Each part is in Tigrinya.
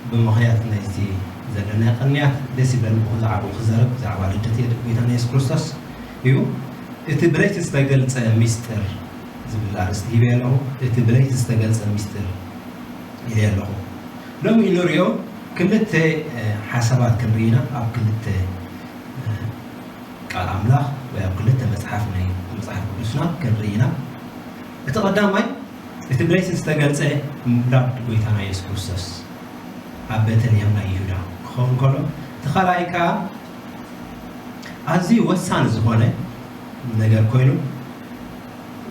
ብምኽንያት ናይዚ ዘለና ቅንያት ደስ ይብለኒ። ብኡ ዝዓብኡ ክዛረብ ብዛዕባ ልደት የድ-፣ ጎይታና የሱስ ክርስቶስ እዩ። እቲ ብለይቲ ዝተገልጸ ሚስጥር ዝብል ኣርእስቲ ሂበ ኣለኹ። እቲ ብለይቲ ዝተገልጸ ሚስጥር ኢለ ኣለኹ። ሎሚ እንሪኦ ክልተ፣ እ፣ ሓሳባት ክንርኢ ኢና። ኣብ ክልተ፣ እ፣ ቃል ኣምላኽ ወይ ኣብ ክልተ መጽሓፍ ናይ መጽሓፍ ቅዱስና ክንርኢ ኢና። እቲ ቀዳማይ፣ እቲ ብለይቲ ዝተገልጸ ምውላድ ጎይታና የሱስ ክርስቶስ ኣብ ቤተልሔም ናይ ይሁዳ ክኸውን ከሎ፣ እቲ ካልኣይ ከኣ ኣዝዩ ወሳኒ ዝኾነ ነገር ኮይኑ፣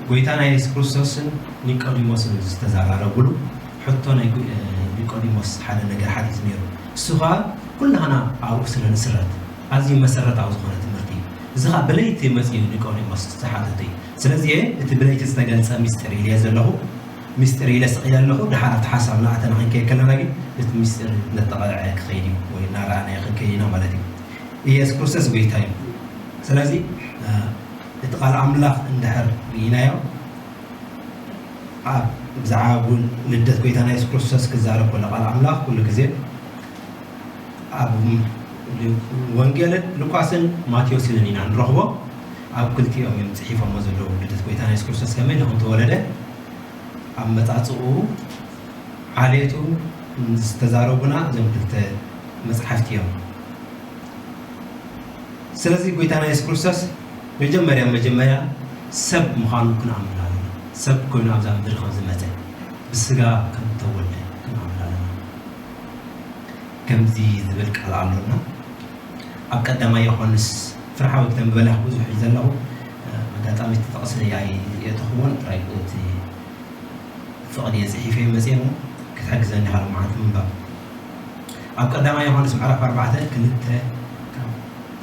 ጎይታና የሱስ ክርስቶስን ኒቆዲሞስን ዝተዘራረብሉ ሕቶ ናይ ጎ-፣ እ፣ ኒቆዲሞስ ሓደ ነገር ሓቲቱ ነይሩ። እሱ ኸኣ ኩላህና ኣብኡ ስለ ንስረት ኣዝዩ መሰረታዊ ዝኾነ ትምህርቲ እዩ። እዚ ኸኣ ብለይቲ መጺኡ ኒቆዲሞስ ዝሓተቶ እዩ። ስለዚ እየ እቲ ብለይቲ ዝተገልጸ ሚስጥር ኢለዮ ዘለኹ፣ ሚስጥር ኢለ ስቕ ኢለ ኣለኹ። ደሓር ኣብቲ ሓሳብ እናኣተና ክንከይድ ከለና ግን እቲ ሚስጥር እናተቐልዐ ክኸይድ እዩ ወይ እናረኣናዮ ክንከይድ ኢና ማለት እዩ። ኢየሱስ ክርስቶስ ጎይታ እዩ። ስለዚ፣ እ፣ እቲ ቃል ኣምላኽ እንድሕር ርኢናዮ፣ ኣብ ብዛዕባ ልደት ጎይታና የሱስ ክርስቶስ ክዛረብ ከሎ ቃል ኣምላኽ ኩሉ ግዜ ኣብ ወንጌል ሉቃስን ማቴዎስን ኢና ንረኽቦ። ኣብ ክልቲኦም እዮም ጽሒፎሞ ዘለዉ። ልደት ጎይታና የሱስ ክርስቶስ ከመይ ኢሉ ከም ተወለደ፣ ኣመጻጽኡ፣ ዓሌቱ ዝተዛረቡና እዞም ክልተ መጽሓፍቲ እዮም። ስለዚ ጎይታና የሱስ ክርስቶስ መጀመርያ መጀመርያ ሰብ ምዃኑ ክንኣምን ኣለና። ሰብ ኮይኑ ኣብዛ ምድሪ ከም ዝመጸ፣ ብስጋ ከም ዝተወልደ ክንኣምን ኣለና። ከምዚ ዝብል ቃል ኣሎና። ኣብ ቀዳማይ ዮሃንስ፣ ፍርሓዊ ክተንብበላ ብዙሕ እዩ ዘለኹ። ኣጋጣሚ እቲ ጥቕሲ ኣየእተኹዎን ጥራይ እቲ ፍቕዲ እየ ጽሒፈ መጽየ እሞ ክትሕግዘኒ ኢኻ ሎማዓንቲ ምንባብ። ኣብ ቀዳማይ ዮሃንስ ምዕራፍ ኣርባዕተ ክልተ፣ ካብ፣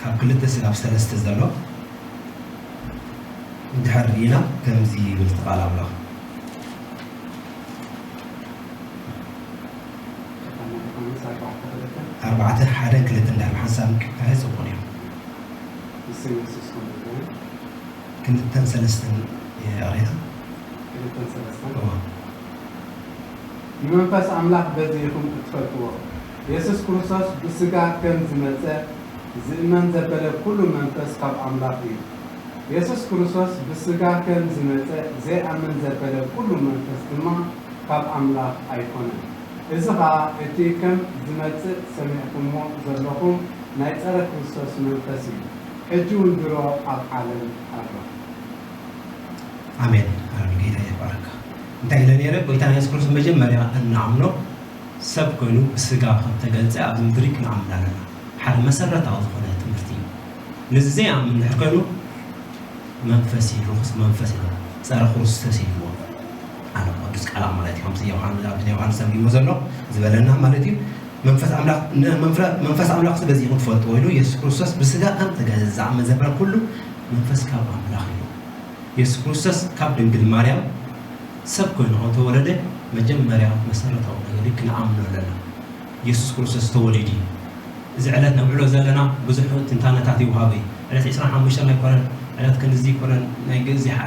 ካብ ክልተ ስጋብ ሰለስተ ዘሎ እንድሕር ርኢና ከምዚ ይብል እቲ ቃል ኣምላኽ። ቀዳማይ ዮሃንስ ኣርባዕተ ክልተ። ኣርባዕተ ሓደን ክልተን እንድሕር ብሓንሳብ ምክካየ ጽቡቕ እዩ። ንስም የሱስ ከም ዝኮነ። ክልተን ሰለስተን የቕሬታ። ክልተን ሰለስተን። እዋ። ንመንፈስ ኣምላኽ በዚ ኢኹም እትፈልጥዎ። የሱስ ክርስቶስ ብስጋ ከም ዝመጸ ዝእመን ዘበለ ኩሉ መንፈስ ካብ ኣምላኽ እዩ። የሱስ ክርስቶስ ብስጋ ከም ዝመጸ ዘይኣምን ዘበለ ኩሉ መንፈስ ድማ ካብ ኣምላኽ ኣይኮነን። እዚ ኸኣ እቲ ከም ዝመጽእ ሰሚዕኩሞ ዘለኹም ናይ ጸረ ክርስቶስ መንፈስ እዩ። ሕጂ እውን ድሮ ኣብ ዓለም ኣሎ። ኣሜን። ኣሜን። ጌታ ይባረካ። እንታይ ኢለ ነይረ? ጎይታና የሱስ ክርስቶስ መጀመርያ እንኣምኖ ሰብ ኮይኑ ብስጋ ከም ተገልጸ ኣብዚ ምድሪ ክንኣምን ኣለና። ሓደ መሰረታዊ ዝኾነ ትምህርቲ እዩ። ነዚ ዘይኣምን እንድሕር ኮይኑ መንፈስ እዩ፣ ርኹስ መንፈስ እዩ፣ ጸረ ክርስቶስ እዩ። ኣሎ ቅዱስ ቃል ማለት እዩ። ከምዚ ዮሃንስ፣ ኣብ ዮሃንስ ተንቢብዎ ዘሎ ዝበለና ማለት እዩ። መንፈስ ኣምላኽ፣ ን-፣ መንፍረ-፣ መንፈስ ኣምላኽ በዚ ኢኹም ትፈልጥዎ ኢሉ የሱስ ክርስቶስ ብስጋ ከም ተገ-፣ ዝኣምን ዘበለ ኩሉ መንፈስ ካብ ኣምላኽ እዩ። የሱስ ክርስቶስ ካብ ድንግል ማርያም ሰብ ኮይኑ ከም ተወለደ መጀመርያ መሰረታዊ ነገር እዩ፣ ክንኣምኖ ኣለና። የሱስ ክርስቶስ ተወሊዱ እዩ። እዚ ዕለት ነብዕሎ ዘለና ብዙሕ ትንታነታት ይወሃቦ እዩ። ዕለት ዕስራን ሓሙሽተን ኣይኮነን፣ ዕለት ክንድዚ ኣይኮነን፣ ናይ ግእዝ ይሓ-፣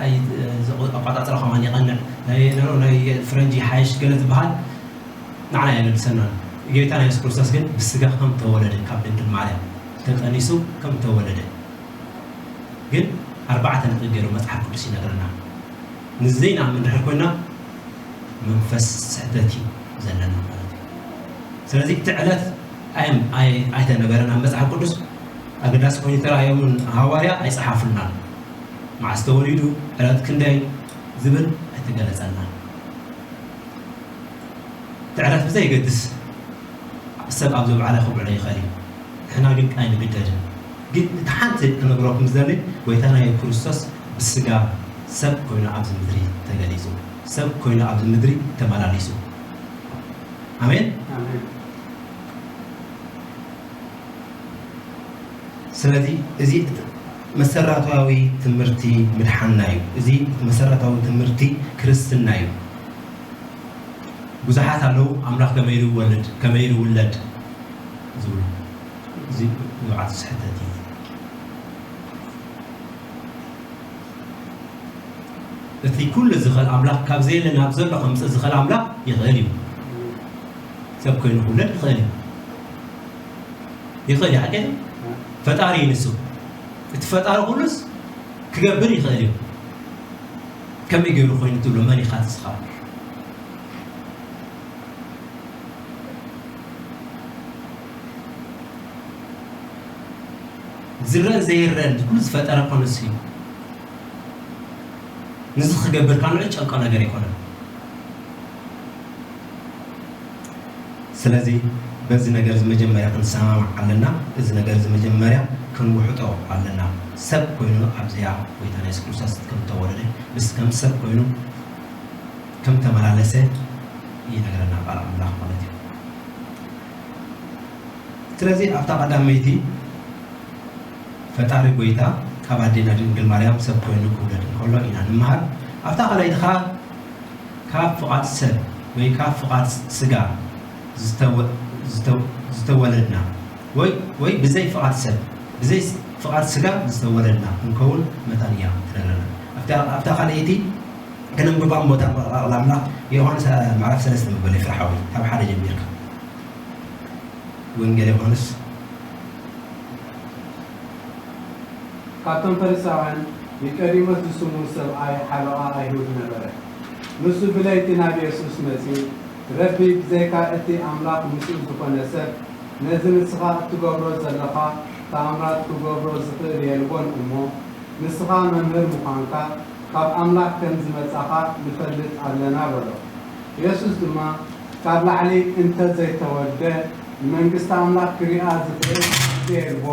ኣቆጻጽራ ከማን ይቐንዕ፣ ናይ፣ ናይ፣ ናይ ፍረንጂ ይሓይሽ ገለ ዝበሃል ንዓና ኣየገድሰናን። ጌታና የሱስ ክርስቶስ ግን ብስጋ ከም ተወለደ ካብ ድንግል ማርያም ተጠኒሱ ከም ተወለደ ግን ኣርባዕተ ነጥቢ ገይሩ መጽሓፍ ቅዱስ ይነግረና። ንዘይንኣምን እንድሕር ኮይና መንፈስ ስሕተት እዩ ዘለና ማለት እዩ። ስለዚ እቲ ዕለት ኣይ-፣ ኣይ-፣ ኣይተነገረን ኣብ መጽሓፍ ቅዱስ። ኣገዳሲ ኮይኑ ተራእዮምን ሃዋርያ ኣይጸሓፉልናን። መዓስ ተወሊዱ፣ ዕለት ክንደይ ዝብል ኣይተገለጸልናን። እቲ ዕለት ብዘየገድስ ሰብ ኣብ ዘውዓለ ክውዕሎ ይኽእል እዩ። ንሕና ግን ኣይንግደድን። ግን እቲ ሓንቲ ክነግረኩም ዝደሊ፣ ጎይታና የሱስ ክርስቶስ ብስጋ ሰብ ኮይኑ ኣብዚ ምድሪ ተገሊጹ፣ ሰብ ኮይኑ ኣብዚ ምድሪ ተመላሊሱ። ኣሜን። ኣሜን። ስለዚ እዚ እቲ መሰረታዊ ትምህርቲ ምድሓንና እዩ። እዚ መሰረታዊ ትምህርቲ ክርስትና እዩ። ብዙሓት ኣለዉ ኣምላኽ ከመይ ኢሉ ይወልድ፣ ከመይ ኢሉ ይውለድ ዝብሉ። እዚ ንብዓት ስሕተት እዩ። እቲ ኩሉ ዝኽእል ኣምላኽ ካብ ዘየለ ናብ ዘሎ ከምጽእ ዝኽእል ኣምላኽ ይኽእል እዩ። ሰብ ኮይኑ ክውለድ ይኽእል እዩ። ይኽእል እዩ፣ ሓቂ እዩ። ፈጣሪ እዩ ንሱ። እቲ ፈጣሪ ኩሉስ ክገብር ይኽእል እዩ። ከመይ ገይሩ ኮይኑ ትብሎ፣ መን ኢኻ ንስኻ? ዝረአን ዘይረአን ኩሉ ዝፈጠረ እኮ ንሱ እዩ። ንዚ ክገብር ካብ ንዑ ጨንቆ ነገር ኣይኮነን። ስለዚ በዚ ነገር እዚ መጀመርያ ክንሰማማዕ ኣለና። እዚ ነገር እዚ መጀመርያ ክንውሕጦ ኣለና። ሰብ ኮይኑ ኣብዚኣ ጎይታና የሱስ ክርስቶስ ከም ዝተወለደ፣ ምስ ከም ሰብ ኮይኑ ከም ተመላለሰ ይነግረና ቃል ኣምላኽ ማለት እዩ። ስለዚ ኣብታ ቀዳመይቲ ፈጣሪ ጎይታ ካብ ኣዴና ድንግል ማርያም ሰብ ኮይኑ ክውለድ እንከሎ ኢና ንመሃር። ኣብታ ካልኣይቲ ኸኣ ካብ ፍቓድ ሰብ ወይ ካብ ፍቓድ ስጋ ዝተወ-፣ ዝተው-፣ ዝተወለድና ወይ፣ ወይ ብዘይ ፍቓድ ሰብ፣ ብዘይ ስ-፣ ፍቓድ ስጋ ዝተወለድና ክንከውን መታን እያ ትነግረና። ኣብታ፣ ኣብታ ካልኣይቲ ከነንብባ እሞ እታ ቃል ኣምላኽ ዮሃንስ ምዕራፍ ሰለስተ መበል ፍርሓዊ ካብ ሓደ ጀሚርካ። ወንጌል ዮሃንስ። ካብቶም ፈሪሳውያን ኒቆዲሞስ ዝስሙ ሰብኣይ ሓለቓ ኣይሁድ ነበረ። ንሱ ብለይቲ ናብ የሱስ መጺኡ፣ ረቢ፣ ብዘይካ እቲ ኣምላኽ ምስኡ ዝኾነ ሰብ ነዚ ንስኻ እትገብሮ ዘለኻ ተኣምራት ክገብሮ ዝኽእል የልቦን እሞ፣ ንስኻ መምህር ምዃንካ ካብ ኣምላኽ ከም ዝመጻኻ ንፈልጥ ኣለና በሎ። የሱስ ድማ፣ ካብ ላዕሊ እንተ ዘይተወልደ ንመንግስቲ ኣምላኽ ክሪኣ ዝኽእል የልቦ፣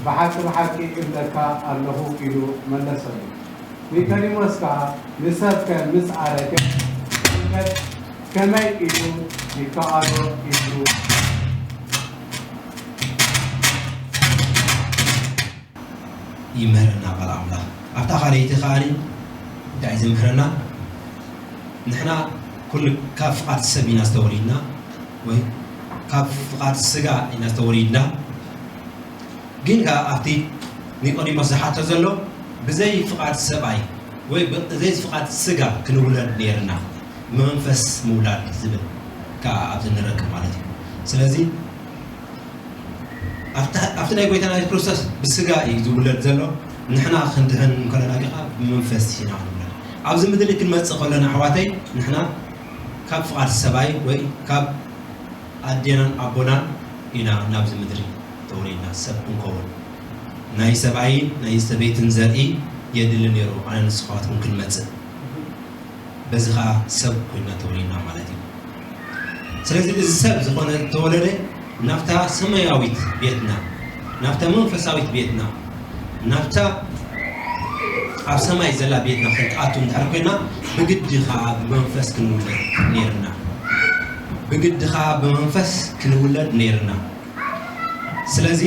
ብሓቂ ብሓቂ እብለካ ኣለኹ ኢሉ መለሰሉ። ኒቆዲሞስ ከኣ፣ ንሰብከ ምስ ኣረገ ክውለድ ከመይ ኢሉ ይከኣሎ? ኢሉ። ይምህረና ቃል ኣምላኽ። ኣብታ ካልኣይቲ ከኣ እንታይ እዩ ዝምህረና? ንሕና ኩሉ ካብ ፍቓድ ሰብ ኢና ዝተወሊድና፣ ወይ ካብ ፍቓድ ስጋ ኢና ዝተወሊድና። ግን ከኣ ኣብቲ ኒቆዲሞስ ዝሓቶ ዘሎ ብዘይ ፍቓድ ሰብኣይ ወይ ብዘይ ፍቓድ ስጋ ክንውለድ ነይርና፣ ብመንፈስ ምውላድ ዝብል ከኣ ኣብዚ ንረክብ ማለት እዩ። ስለዚ ኣብቲ፣ ኣብቲ ናይ ጎይታና የሱስ ክርስቶስ ብስጋ እዩ ዝውለድ ዘሎ። ንሕና ክንድህን እንከለና ግን ከኣ ብመንፈስ ኢና ንውለድ። ኣብዚ ምድሪ ክንመጽእ ከለና ኣሕዋተይ፣ ንሕና ካብ ፍቓድ ሰብኣይ ወይ ካብ ኣዴናን ኣቦናን ኢና ናብዚ ምድሪ ተወሊድና ሰብ ክንከውን። ናይ ሰብኣይን ናይ ሰበይትን ዘርኢ የድሊ ነይሩ፣ ኣነ ንስኻትኩም ክንመጽእ። በዚ ኸኣ ሰብ ኮይንና ተወሊድና ማለት እዩ። ስለዚ እዚ ሰብ ዝኾነ ዝተወለደ ናብታ ሰማያዊት ቤትና፣ ናብታ መንፈሳዊት ቤትና፣ ናብታ ኣብ ሰማይ ዘላ ቤትና ክንትኣቱ እንድሕር ኮይና፣ ብግዲ ኸኣ ብመንፈስ ክንውለድ ነይርና። ብግዲ ኸኣ ብመንፈስ ክንውለድ ነይርና። ስለዚ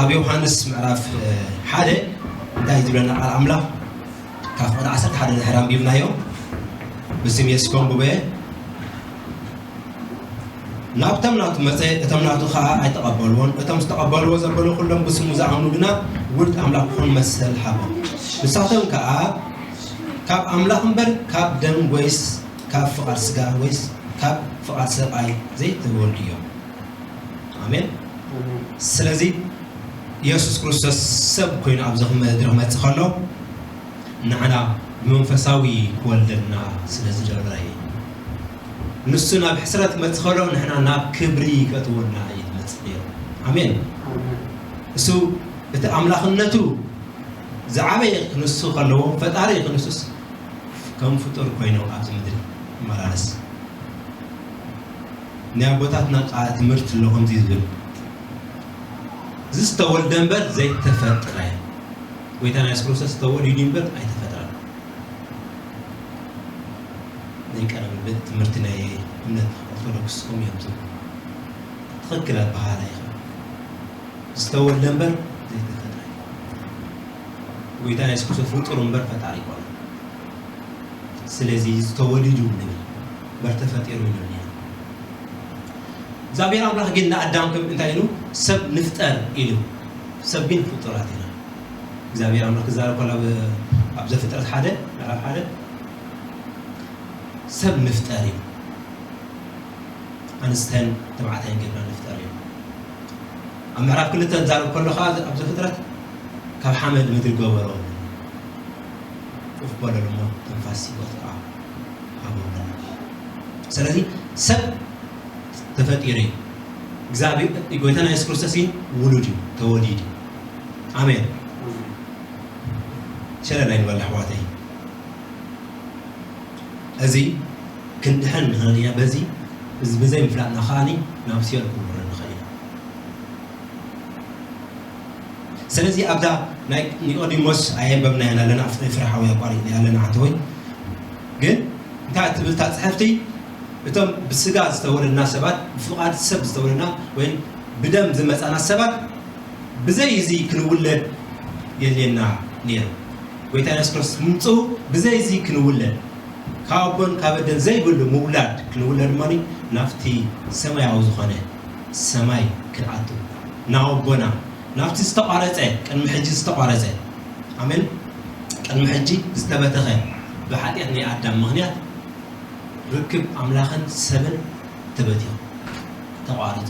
ኣብ ዮሃንስ ምዕራፍ፣ እ፣ ሓደ እንታይ ዝብለና ቃል ኣምላኽ? ካብ ፍቕዲ ዓሰርተ ሓደ ድሕሪ ኣንቢብናዮ፣ ብስም የሱስ ከንብቦ እየ። ናብቶም ናቱ መጸ፣ እቶም ናቱ ኸኣ ኣይተቐበልዎን። እቶም ዝተቐበልዎ ዘበሎ ኩሎም ብስሙ ዝኣምኑ ግና ውሉድ ኣምላኽ ክኾኑ መሰል ሃቦም። ንሳቶም ከኣ ካብ ኣምላኽ እምበር ካብ ደም ወይስ ካብ ፍቓድ ስጋ ወይስ ካብ ፍቓድ ሰብኣይ ዘይተወልዱ እዮም። ኣሜን። ኣሜን። ስለዚ የሱስ ክርስቶስ ሰብ ኮይኑ ኣብዚ ምድሪ ክመጽእ ከሎ ንዓና ብመንፈሳዊ ክወልደና ስለ ዝደለ እዩ። ንሱ ናብ ሕስረት ክመጽእ ከሎ ንሕና ናብ ክብሪ ከእትወና እዩ ዝመጽእ ነይሩ። ኣሜን። ኣሜን። እሱ እቲ ኣምላኽነቱ ዝዓበየ ክንሱ ከለዎ፣ ፈጣሪ ክንሱስ ከም ፍጡር ኮይኑ ኣብዚ ምድሪ ይመላለስ። ናይ ኣቦታትና ቃ-፣ ትምህርቲ ኣሎ ከምዚ ዝብል፣ ዝተወልደ እምበር ዘይተፈጥረ። ጎይታና የሱስ ክርስቶስ ተወሊዱ እምበር ኣይተፈጥረን። ናይ ቀደም ትምህርቲ ናይ እምነት ኦርቶዶክስ ከምኡ እዮም ዝብሉ። ትኽክል ኣበሃህላ እዩ። ዝተወልደ እምበር ዘይተፈጥረ። ጎይታና የሱስ ክርስቶስ ፍጡር እምበር ፈጣሪ ኣይኮነን። ስለዚ ዝተወሊዱ ንብል እምበር ተፈጢሩ ይንብል ኢና። እግዚኣብሔር ኣምላኽ ግን ንኣዳም ከም እንታይ ኢሉ? ሰብ ንፍጠር ኢሉ። ሰብ ግን ፍጡራት ኢና። እግዚኣብሔር ኣምላኽ ክዛረብ ከሎ ኣብ፣ ኣብ ዘፍጥረት ሓደ፣ ምዕራፍ ሓደ፣ ሰብ ንፍጠር ኢሉ። ኣንስተን ተባዕታይን ጌርና ንፍጠር እዩ። ኣብ ምዕራፍ ክልተ ዝዛረብ ከሎ ከዓ ኣብዚ ፍጥረት ካብ ሓመድ ምድሪ ገበሮ። ኡፍ በለሉ እሞ ትንፋስ ህይወት ከዓ ሃቦ። ስለዚ ሰብ ተፈጢሩ እዩ። እግዚኣብሔር፣ ጎይታና የሱስ ክርስቶስ እዩ ውሉድ እዩ፣ ተወሊድ እዩ። ኣሜን። ሸለል ኣይንበል ኣሕዋተይ። እዚ ክንድሕን ንኽእል ኢና። በዚ ብዘይ ምፍላጥና ከዓኒ ናብ ሲኦል ክንወርድ ንኽእል ኢና። ስለዚ ኣብዛ ናይ ኒቆዲሞስ ኣየንበብናያን ኣለና፣ ፍረ-፣ ፍርሓዊ ኣቋሪጥና ኣለና፣ ሓንተ ወይ ግን እንታይ ትብል እታ ጽሕፍቲ? እቶም ብስጋ ዝተወለድና ሰባት፣ ብፍቓድ ሰብ ዝተወለድና ወይ ብደም ዝመጻና ሰባት ብዘይ እዚ ክንውለድ የድልየና ነይሩ። ጎይታ የሱስ ክርስቶስ ምምጽኡ ብዘይ እዚ ክንውለድ፣ ካብ ኣቦን ካብ ኣደን ዘይብሉ ምውላድ ክንውለድ እሞኒ ናብቲ ሰማያዊ ዝኾነ ሰማይ ክንኣቱ፣ ናብ ኣቦና፣ ናብቲ ዝተቋረጸ፣ ቅድሚ ሕጂ ዝተቋረጸ፣ ኣሜን፣ ቅድሚ ሕጂ ዝተበተኸ፣ ብሓጢኣት ናይ ኣዳም ምኽንያት ርክብ ኣምላኽን ሰብን ተበቲኹ፣ ተቋሪጹ።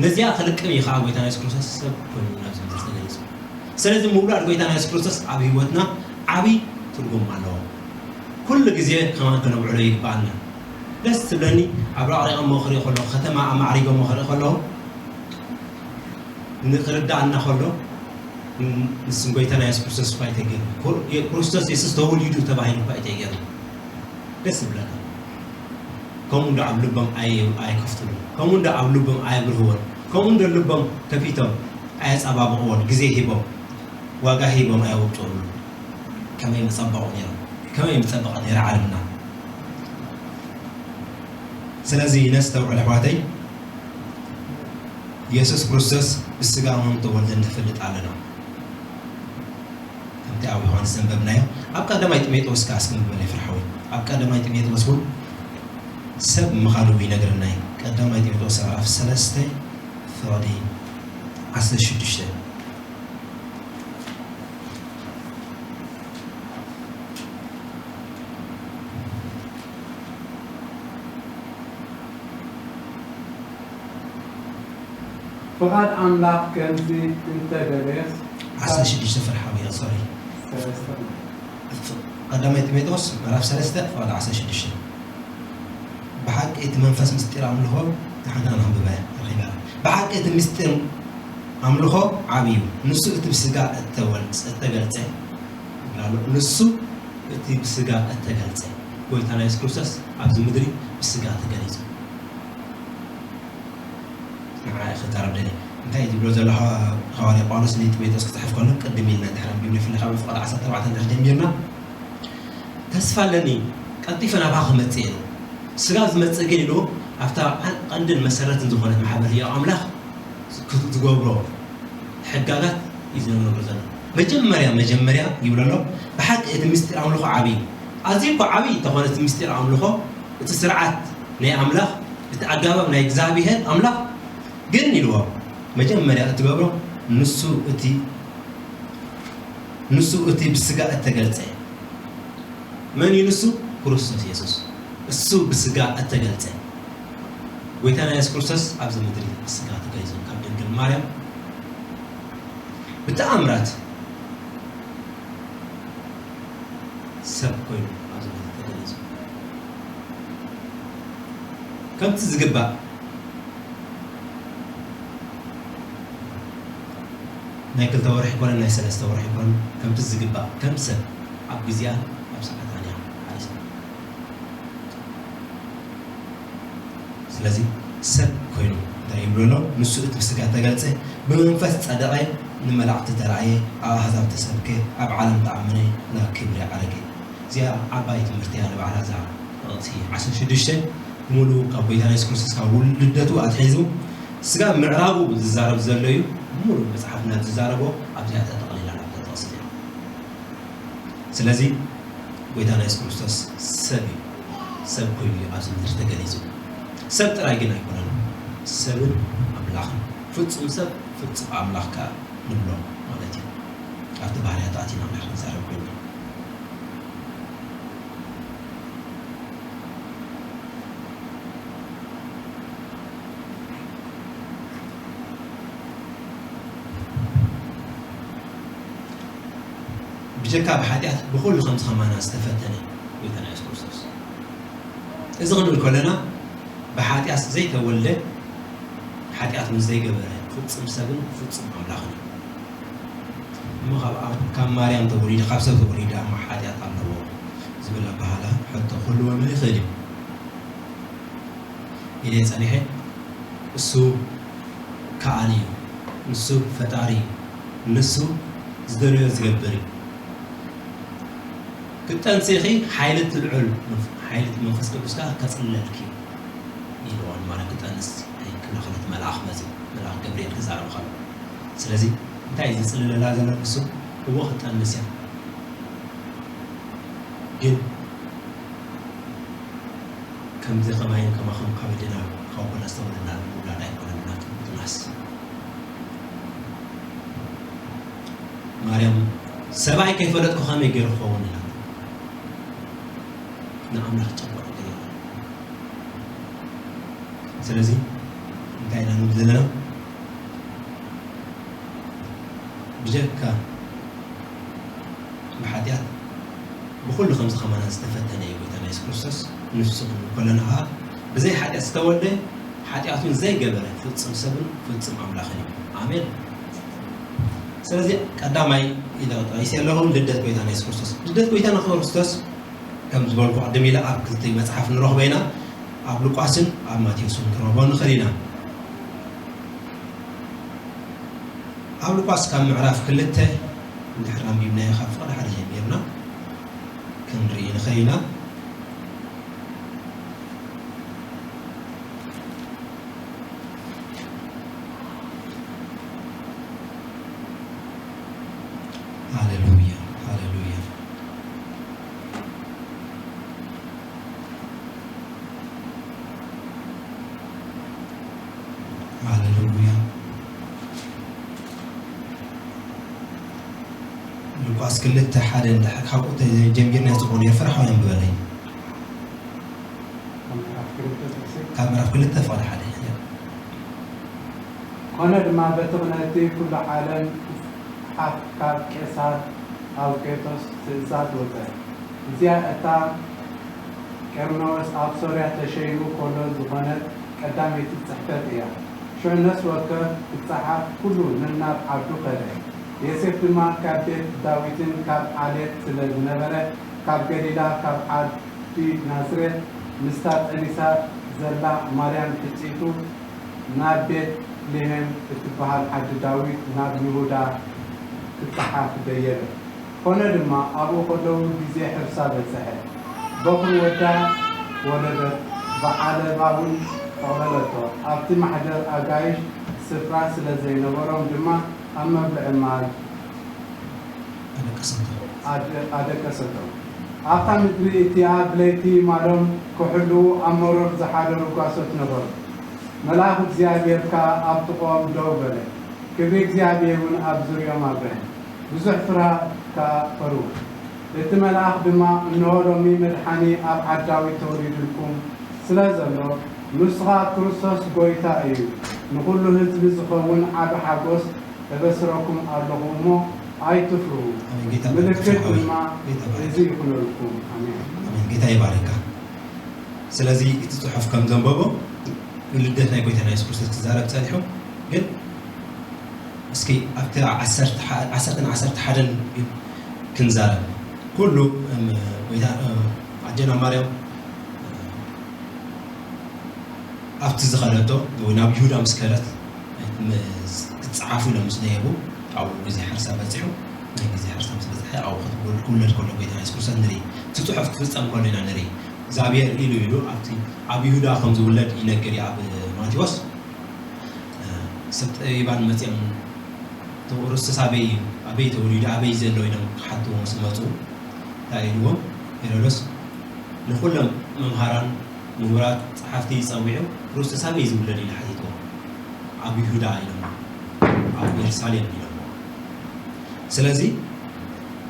ነዚኣ ክልቅም እዩ ከዓ ጎይታና የሱስ ክርስቶስ ሰብ ኮይኑ ናብዚ ምድሪ ተገሊጹ። ስለዚ ምውላድ ጎይታና የሱስ ክርስቶስ ኣብ ህይወትና ዓቢ ትርጉም ኣለዎ። ኩሉ ግዜ ከማን ከነብዕሎ ይግባኣና። ደስ ትብለኒ፣ ኣብ ኣዕሪቐሞ ክርኢ ከለኹ፣ ከተማ ኣማዕሪጎሞ ክርኢ ከለኹ፣ ንኽርዳኣና ከሎ፣ ን-፣ ንስም ጎይታና የሱስ ክርስቶስ እኳ ኣይተገይሩ። ኩ-፣ የ-፣ ክርስቶስ የሱስ ተወሊዱ ተባሂሉ እኳ ኣይተገይሩ። ደስ ይብለካ። ከምኡ እንዶ ኣብ ልቦም ኣይ-፣ ኣይከፍትሉን። ከምኡ እንዶ ኣብ ልቦም ኣየብርህዎን። ከምኡ እንዶ ልቦም ከፊቶም ኣየጸባብቕዎን። ግዜ ሂቦም፣ ዋጋ ሂቦም ኣየወቅዕሉን። ከመይ ምጸበቑ ነይሮም። ከመይ ምጸበቐ ነይራ ዓለምና። ስለዚ ነስተውዕል ኣሕዋተይ። የሱስ ክርስቶስ ብስጋ ከም ተወልደ ንፈልጥ ኣለና። ከምቲ ኣብ ዮሃንስ ዘንበብናዮ፣ ኣብ ቀዳማይ ጢሞቴዎስ ከኣ እስኪ ንበል ፍርሓዊ። ኣብ ቀዳማይ ጢሞቴዎስ እውን ሰብ ምዃኑ ይነግረና እዩ። ቀዳማይ ጢሞቴዎስ ምዕራፍ ሰለስተ ፍቕዲ ዓሰርተ ሽዱሽተ። ፍቓድ ኣምላኽ ከምዚ እንተደልየስ ዓሰርተ ሽዱሽተ ፍርሓዊ፣ ሶሪ። ሰለስተ ማለት። ቀዳማይ ጢሞቴዎስ ምዕራፍ ሰለስተ ፍቓድ ዓሰርተ ሽዱሽተ። ብሓቂ እቲ መንፈስ ምስጢር ኣምልኾ፣ ንሓንቲ ነንብባ እያ፣ ረኺባ እያ። ብሓቂ እቲ ምስጢር ኣምልኾ ዓቢ እዩ። ንሱ እቲ ብስጋ እተወልጸ-፣ እተገልጸ፣ ንሱ እቲ ብስጋ እተገልጸ፣ ጎይታና የሱስ ክርስቶስ ኣብዚ ምድሪ ብስጋ ተገሊጹ። ንዓይ ክዛረብ ደልየ። እንታይ እዩ ዝብሎ ዘሎ ሃዋ-፣ ሃዋርያ ጳውሎስ ንጢሞቴዎስ ክጽሕፍ ከሎ፣ ቅድም ኢልና ድሕሪ ኣንቢብና፣ ብፍላይ ካብ ፍቕዲ ዓሰርተ ኣርባዕተ እንድሕር ጀሚርና፣ "ተስፋ ኣለኒ፣ ቀልጢፈ ናባኻ ክመጽእ እየ" ኢሉ። ስጋ ዝመጽእ ግን ኢሉ፣ ኣብታ ቀንድን መሰረትን ዝኾነት ማሕበር ህያው ኣምላኽ ዝገብሮ ሕጋጋት እዩ ዝነግረሉ ዘሎ። መጀመርያ፣ መጀመርያ ይብሎ ኣሎ፣ ብሓቂ እቲ ምስጢር ኣምልኾ ዓቢ እዩ። ኣዝዩ እኮ ዓቢ እንተኾነ እቲ ምስጢር ኣምልኾ፣ እቲ ስርዓት ናይ ኣምላኽ፣ እቲ ኣገባብ ናይ እግዚኣብሄር ኣምላኽ ግን ኢልዎ፣ መጀመርያ እትገብሮ ንሱ እቲ፣ ንሱ እቲ ብስጋ እተገልጸ። መን እዩ ንሱ? ክርስቶስ የሱስ። እሱ ብስጋ እተገልጸ። ጎይታና የሱስ ክርስቶስ ኣብዚ ምድሪ ብስጋ ተገሊጹ፣ ካብ ድንግል ማርያም ብተኣምራት ሰብ ኮይኑ ኣብዚ ምድሪ ተገሊጹ። ከምቲ ዝግባእ ናይ ክልተ ወርሒ ኮነ ናይ ሰለስተ ወርሒ ኮነ ከምቲ ዝግባእ ከም ሰብ ኣብ ግዜኣን ኣብ ሰዓታን እያ ሓሪሳ። ስለዚ ሰብ ኮይኑ እንታይ ይብሎ ኣሎ? ንሱ እቲ ብስጋ ተገልጸ፣ ብመንፈስ ጸደቐ፣ ንመላእኽቲ ተራእየ፣ ኣብ ኣህዛብ ተሰብከ፣ ኣብ ዓለም ተኣመነ፣ ናብ ክብሪ ዓረገ። እዚኣ ዓባይ ትምህርቲ እያ ንባዕላ እዛ ጥቕሲ ዓሰርተ ሽዱሽተ፣ ሙሉ ካብ ጎይታና የሱስ ክርስቶስ ካብ ልደቱ ኣትሒዙ ስጋ ምዕራቡ ዝዛረብ ዘሎ እዩ። ሙሉ መጽሓፍና ዝዛረቦ ኣብዚኣ ተጠቕሊላ ናብታ ጥቕሲ እዚኣ። ስለዚ ጎይታና የሱስ ክርስቶስ ሰብ እዩ። ሰብ ኮይኑ እዩ ኣብዚ ምድሪ ተገሊጹ። ሰብ ጥራይ ግን ኣይኮነን፣ ሰብን ኣምላኽን። ፍጹም ሰብ፣ ፍጹም ኣምላኽ ከኣ ንብሎ ማለት እዩ። ኣብቲ ባህርያት ኣቲና ኣምላኽ ንዛረብ ኮይኑ። ብጀካ ብሓጢኣት ብኹሉ ከምዚ ከማና ዝተፈተነ ጎይታና የሱስ ክርስቶስ። እዚ ክንብል ከለና ብሓጢኣት ዘይተወልደ ሓጢኣት እውን ዘይገበረ ፍጹም ሰብን ፍጹም ኣምላኽን እዩ። እሞ ካብ ኣብ ካብ ማርያም ተወሊደ ካብ ሰብ ተወሊደ እሞ ሓጢኣት ኣለዎ ዝብል ኣበሃህላ ሕቶ ክህልወና ይኽእል እዩ ኢለ ጸኒሐ። እሱ ከኣሊ እዩ። ንሱ ፈጣሪ እዩ። ንሱ ዝደለዮ ዝገብር እዩ። ክትጠንሲ ኢኺ ሓይሊ እቲ ልዑል ሓይሊ እቲ መንፈስ ቅዱስ ከኣ ከጽልለልኪ እዩ ኢልዋ ንማርያም ክትጠንስ። ክብላ ከለት መልኣኽ መጺኡ መልኣኽ ገብርኤል ክዛረብ ከሎ ስለዚ እንታይ እዩ ዝጽልለላ ዘሎ ንሱ እዎ ክትጠንስ እያ ግን ከምዚ ከማይን ከማኹም ካብ ኣዴና ካብ ኣቦና ዝተወለድና ምውላድ ኣይኮነን ናቱ ምጥናስ። ማርያም ሰብኣይ ከይፈለጥኩ ከመይ ገይሩ ክኸውን ኢላ ንኣምላኽ ጨበጥ ገይሩ። ስለዚ እንታይ ኢና ንብል ዘለና? ብጀካ ብሓጢኣት ብኹሉ ከምዚ ከማና ዝተፈተነ እዩ ጎይታና የሱስ ክርስቶስ። ንሱ ክንብል ከለና ከዓ ብዘይ ሓጢኣት ዝተወልደ ሓጢኣቱን ዘይገበረ ፍጹም ሰብን ፍጹም ኣምላኽን እዩ። ኣሜን። ስለዚ ቀዳማይ ኢለ ጠቒሰ ኣለኹ ልደት ጎይታና የሱስ ክርስቶስ። ልደት ጎይታና ክርስቶስ ከም ዝበልኩ ቅድም ኢለ ኣብ ክልተ መጽሓፍ ንረኽቦ ኢና። ኣብ ሉቃስን ኣብ ማቴዎስን ክንረኽቦ ንኽእል ኢና። ኣብ ሉቃስ ካብ ምዕራፍ ክልተ እንድሕር ኣንቢብናዮ ካብ ፍቕዲ ሓደ ጀሚርና ክንርኢ ንኽእል ኢና። ሃሌሉያ፣ ሃሌሉያ፣ ሃሌሉያ። ሉቃስ ክልተ ሓደ እንድሕር ካብኡ ተጀሚርና ጽቡቕ ነይሩ። ፍርሓ የንብበለይ። ካብ ምዕራፍ ክልተ ጥቕሲ። ካብ ምዕራፍ ክልተ ፍቕዲ ሓደ። ኮነ ድማ በቲ ኽነቲ ኩሉ ዓለም ክጽሓፍ ካብ ቄሳር ኣውቄጦስ ትእዛዝ ወጸ። እዚኣ እታ ቄርኔዎስ ኣብ ሶርያ ተሸይሙ ከሎ ዝኾነት ቀዳመይቲ ጽሕፈት እያ። ሽዑ ነፍሲ ወከፍ ክጸሓፍ ኩሉ ነናብ ዓዱ ከደ። ዮሴፍ ድማ ካብ ቤት ዳዊትን ካብ ዓሌት ስለ ዝነበረ፣ ካብ ገሊላ ካብ ዓዲ ናዝሬት ምስታ ጠኒሳ ዘላ ማርያም ሕጽይቱ ናብ ቤት ልሔም እትበሃል ዓዲ ዳዊት ናብ ይሁዳ ክጸሓፍ ደየበ። ኮነ ድማ ኣብኡ ከለዉ ግዜ ሕርሳ በጽሐ። በኹሪ ወዳ ወለደት፣ ብዓለባ እውን ጠቕለለቶ። ኣብቲ ማሕደር ኣጋይሽ ስፍራ ስለ ዘይነበሮም ድማ ኣብ መብልዒ ማል ኣደቀሰቶ። ኣደ-፣ ኣደቀሰቶ። ኣብታ ምድሪ እቲኣ ብለይቲ ማሎም ክሕልዉ ኣብ መሮር ዝሓደሩ ጓሶት ነበሩ። መልኣኽ እግዚኣብሔር ከኣ ኣብ ጥቕኦም ደው በለ። ክብሪ እግዚኣብሔር እውን ኣብ ዙርያኦም ኣብርሀ። ብዙሕ ፍርሃት ከኣ ፈርሁ። እቲ መልኣኽ ድማ፣ እንሆ ሎሚ መድሓኒ ኣብ ዓዲ ዳዊት ተወሊዱልኩም ስለ ዘሎ፣ ንሱ ኸኣ ክርስቶስ ጐይታ እዩ። ንኹሉ ህዝቢ ዝኸውን ዓቢ ሓጎስ እበስረኩም ኣለኹ እሞ ኣይትፍርሁ። ኣሜን። ጌታ ምልክት ይባርክ። ድማ ጌታ ይባርክ። እዚ ይኹነልኩም። ኣሜን። ኣሜን። ጌታ ይባርካ። ስለዚ እቲ ጽሑፍ ከም ዘንበቦ ልደት ናይ ጎይታና የሱስ ክርስቶስ ክዛረብ ጸኒሑ፣ ግን እስኪ ኣብቲ ዓሰርተ ሓ-፣ ዓሰርተን ዓሰርተ ሓደን ክንዛረብ። ኩሉ፣ እም፣ ጎይታ፣ እም፣ ኣዴና ማርያም ኣብቲ ዝኸደቶ ወይ ናብ ይሁዳ ምስ ከደት ም-፣ ክጸሓፉ ኢሎም ምስ ደየቡ ኣብኡ ግዜ ሕርሳ በጺሑ። ናይ ግዜ ሕርሳ ምስ በጽሐ ኣብኡ ክትውል-፣ ክውለድ ከሎ ጎይታና የሱስ ክርስቶስ ንርኢ። እቲ ጽሑፍ ክፍጸም ከሎ ኢና ንርኢ። እግዚኣብሔር ኢሉ ኢሉ ኣብቲ ኣብ ይሁዳ ከም ዝውለድ ይነግር እዩ ኣብ ማቴዎስ። ሰብ ጠቢባን መጺኦም፣ "እቲ ርስቱስ ኣበይ እዩ? ኣበይ ተወሊዱ? ኣበይ ዘሎ?" ኢሎም ክሓትዎ ምስ መጹ፣ እንታይ ኢልዎም? ሄሮዶስ ንኹሎም መምሃራን ምሁራት ጸሓፍቲ ጸዊዑ፣ "ርስቱስ ኣበይ ዝውለድ?" ኢሉ ሓቲትዎም። "ኣብ ይሁዳ" ኢሎም፣ "ኣብ የሩሳሌም" ኢሎም። ስለዚ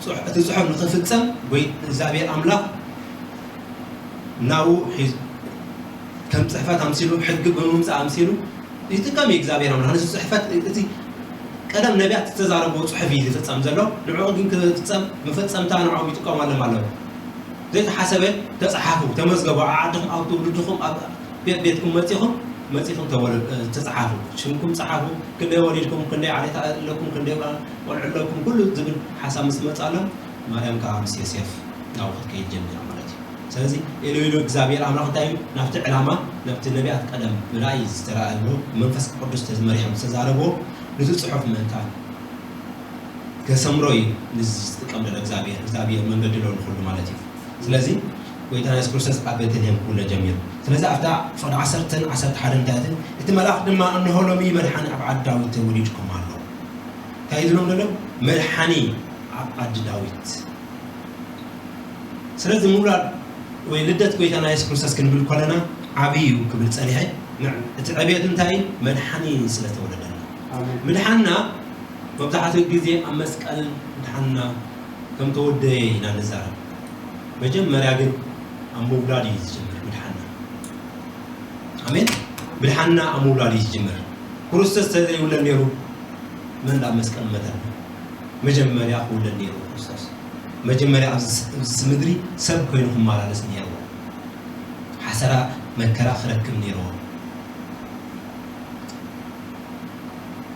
ጽሕ-፣ እቲ ጽሑፍ ንኽፍጸም ወይ እግዚኣብሔር ኣምላኽ ናብኡ ሒዙ ከም ጽሕፈት ኣምሲሉ፣ ሕጊ ብምምጻእ ኣምሲሉ ይጥቀም እዩ እግዚኣብሔር ኣምላኽ። ነዚ ጽሕፈት፣ እቲ ቀደም ነቢያት ዝተዛረብዎ ጽሑፍ እዩ ዝፍጸም ዘሎ። ንዕኡ ግን ክፍጸም መፈጸምታ ንዕኦም ይጥቀሙ ኣለዉ። ዘይተሓሰበ ተጻሓፉ፣ ተመዝገቡ፣ ኣብ ዓድኹም፣ ኣብ ትውልድኹም፣ ኣብ ቤት ቤትኩም መጺኹም መጺኹም ተወለ-፣ ተጻሓፉ። ሽምኩም ጸሓፉ፣ ክንደይ ወሊድኩም፣ ክንደይ ዓሌት ኣለኩም፣ ክንደይ ቆልዑ ኣለኩም፣ ኩሉ ዝብል ሓሳብ ምስ መጻሎም ማርያም ከኣ ምስ ዮሴፍ ናብኡ ክትከይድ ጀሚራ ማለት እዩ። ስለዚ ኢሉ ኢሉ እግዚኣብሔር ኣምላኽ እንታይ እዩ ናብቲ ዕላማ፣ ናብቲ ነቢያት ቀደም ብራእይ ዝተራእይዎ፣ መንፈስ ቅዱስ ተመሪሖም ዝተዛረብዎ፣ ነቲ ጽሑፍ ምእንታን ከሰምሮ እዩ። ንዚ ዝጥቀም ዘሎ እግዚኣብሔር፣ እግዚኣብሔር መንገዲ ኣሎ ንኹሉ ማለት እዩ። ስለዚ ጎይታና የሱስ ክርስቶስ ኣብ ቤተልሔም ክውለድ ጀሚሩ። ስለዚ ኣብታ ፍቕዲ ዓሰርተን ዓሰርተ ሓደን እንታይ እቲ፣ እቲ መልኣኽ ድማ እንሆ ሎሚ መድሓኒ ኣብ ዓዲ ዳዊት ተወሊድኩም ኣሎ። እንታይ ኢሉ ኢሎም ዘሎ? መድሓኒ ኣብ ዓዲ ዳዊት። ስለዚ ምውላድ ወይ ልደት ጎይታና የሱስ ክርስቶስ ክንብል ከለና ዓብዪ እዩ ክብል ጸኒሐ። ን-፣ እቲ ዕብየት እንታይ እዩ? መድሓኒ ስለ ተወለደና። ኣሜን። ምድሓንና መብዛሕትኡ ግዜ ኣብ መስቀል ምድሓንና ከም ተወደየ ኢና ንዛረብ። መጀመርያ ግን ኣብ ምውላድ እዩ ዝጅምር ምድሓንና። ኣሜን። ምድሓንና ኣብ ምውላድ እዩ ዝጅምር። ክርስቶስ ተዘይውለድ ነይሩ መን ኣብ መስቀል መተና? መጀመርያ ክውለድ ነይሩ ክርስቶስ። መጀመርያ ኣብዚ ስ-፣ ኣብዚ ምድሪ ሰብ ኮይኑ ክመላለስ ነይርዎ። ሓሰራ መከራ ክረክብ ነይርዎ።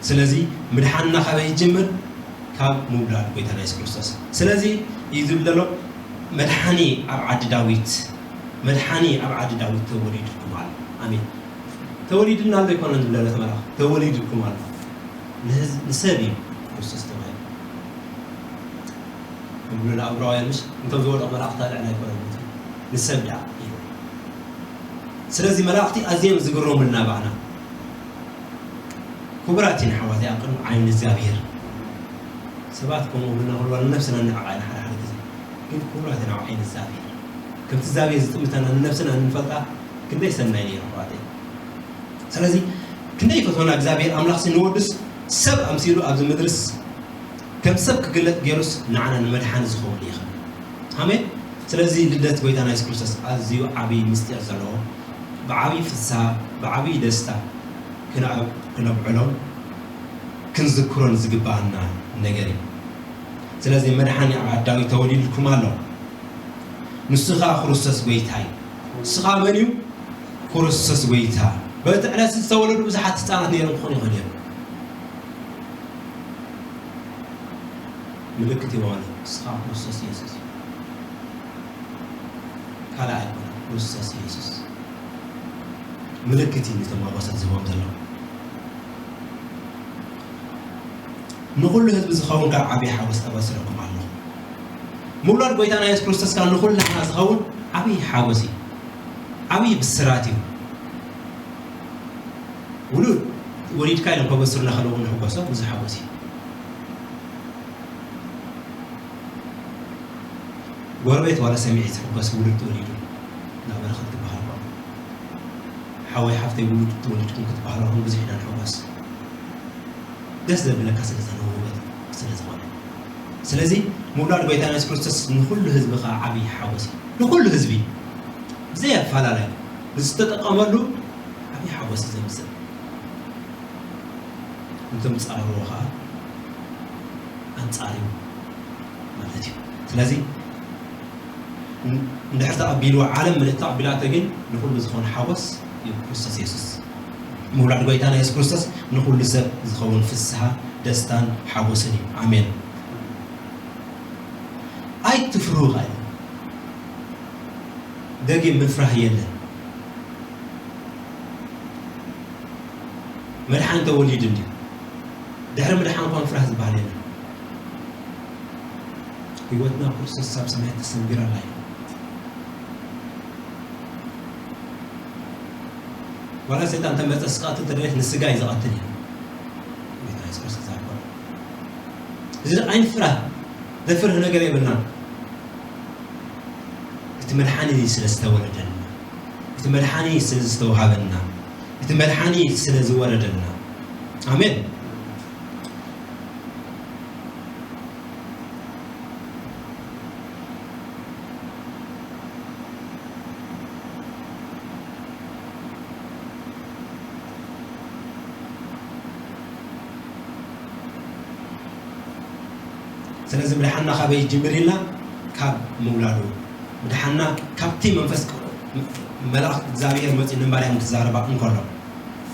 ስለዚ ምድሓንና ካበይ ይጅምር? ካብ ምውላድ ጎይታና የሱስ ክርስቶስ። ስለዚ እዩ ዝብል ዘሎ፣ "መድሓኒ ኣብ ዓዲ ዳዊት፣ መድሓኒ ኣብ ዓዲ ዳዊት ተወሊድኩም ኣሎ።" ኣሜን። ተወሊድና ኣሎ ኣይኮነን ዝብል ዘሎ እቲ መልኣኽ፣ ተወሊድኩም ኣሎ። ንህዝ-፣ ንሰብ እዩ ክርስቶስ ተባሂሉ። ንብሉ ንዕብራውያን፣ ምሽ እንቶም ዝወደቑ መላእኽቲ ልዕሊ ኣይኮነን፣ ንሰብ ደኣ ኢሉ። ስለዚ መላእኽቲ ኣዝዮም ዝግረሙልና ባዕና። ክቡራት ኢና ኣሕዋተይ ኣብ ቅድሚ ዓይኒ እግዚኣብሔር። ሰባት ከምኡ ብልና ክብሉ ንነብስና ንዕቃ ኢና ሓደ ሓደ ግዜ። ግን ክቡራት ኢና ኣብ ዓይኒ እግዚኣብሔር። ከምቲ እግዚኣብሔር ዝጥምተና ንነብስና እንፈልጣ ክንደይ ሰናይ ነይሩ ኣሕዋተይ። ስለዚ ክንደይ ፈተና እግዚኣብሔር ኣምላኽሲ ንወዱስ ሰብ ኣምሲሉ ኣብዚ ምድርስ ከም ሰብ ክግለጥ ገይሩስ ንዓና ንመድሓኒ ዝኸውን ይኽእል። ኣሜን። ስለዚ ልደት ጎይታና የሱስ ክርስቶስ ኣዝዩ ዓብዪ ምስጢር ዘለዎ፣ ብዓብዪ ፍስሃ፣ ብዓብዪ ደስታ ክነዕ-፣ ክነብዕሎ ክንዝክሮን ዝግባኣና ነገር እዩ። ስለዚ መድሓኒ ኣብ ዓዲ ዳዊት ተወሊድልኩም ኣሎ። ንሱ ኸኣ ክርስቶስ ጎይታ እዩ። ንሱ ኸኣ መን እዩ? ክርስቶስ ጎይታ። በቲ ዕለት ዝተወለዱ ብዙሓት ህፃናት ነይሮም ክኾኑ ይኽእሉ እዮም። ምልክት ይወሃሉ። ንስኻ ክርስቶስ ኢየሱስ እዩ። ካልእ ኣይኮነን። ክርስቶስ ኢየሱስ ምልክት እዩ ነቶም መጓሰት ዝህቦም ዘሎ። ንኹሉ ህዝቢ ዝኸውን ካብ ዓብዪ ሓጎስ ኣበስረኩም ኣለኹ። ምውላድ ጎይታና የሱስ ክርስቶስ ካብ ንኹልና ዝኸውን ዓብዪ ሓጎስ እዩ። ዓብዪ ብስራት እዩ። ውሉድ ወሊድካ ኢሎም ከበስሩና ከለዉ ንሕጎሶ ብዙሕ ሓጎስ እዩ። ጎረቤት ዋላ ሰሚዒ ዝሕጎስ ውሉድ ተወሊዱ ናብ በረኸት ክበሃል እኳ። ሓወይ ሓፍተይ ውሉድ ተወሊድኩም ክትበሃሉ ብዙሕ ኢና ንሕጎስ። ደስ ዘብለካ ስለ ዝኾነ ውበት ስለ ዝኾነ። ስለዚ ምውላድ ጎይታና የሱስ ክርስቶስ ንኹሉ ህዝቢ ኸዓ ዓብዪ ሓጎስ እዩ። ንኹሉ ህዝቢ ብዘይ ኣፈላላይ ዝተጠቀመሉ ዓብዪ ሓጎስ እዩ ዘምፅእ። እንቶም ፃረርዎ ኸዓ ኣንፃር እዩ ማለት እዩ። ስለዚ እንድሕር ተቐቢልዎ ዓለም ምልእቲ ተቐቢላቶ ግን ንኹሉ ዝኾነ ሓጎስ እዩ ክርስቶስ የሱስ። ምውላድ ጎይታና የሱስ ክርስቶስ ንኹሉ ሰብ ዝኸውን ፍስሃ፣ ደስታን ሓጎስን እዩ። ኣሜን። ኣይትፍርሁ ኸዓ ደጊም ምፍራህ የለን። መድሓን ተወሊዱ እንድዩ። ድሕሪ ምድሓን እኳ ምፍራህ ዝበሃል የለን። ህይወትና ክርስቶስ ኣብ ሰማያት ተሰንቢራ ኣላ እዩ። ዋላ ሰይጣን ተመፀ ስቃቱ ተደሌት ንስጋ እዩ ዝቐትል እዩ። ጌታ የሱስ ክርስቶስ ዝኣኮነ። እዚ ኣይንፍራህ። ዘፍርህ ነገር የብልናን። እቲ መድሓኒ ስለ ዝተወለደልና፣ እቲ መድሓኒ ስለ ዝተዋሃበልና፣ እቲ መድሓኒ ስለ ዝወረደልና። ኣሜን። ስለዚ ምድሓንና ካበይ ይጅምር ኢልና፣ ካብ ምውላዱ። ምድሓንና ካብቲ መንፈስ ቅዱስ፣ መልኣኽ እግዚኣብሔር መፂኡ ንማርያም ክዛረባ እንከሎ፣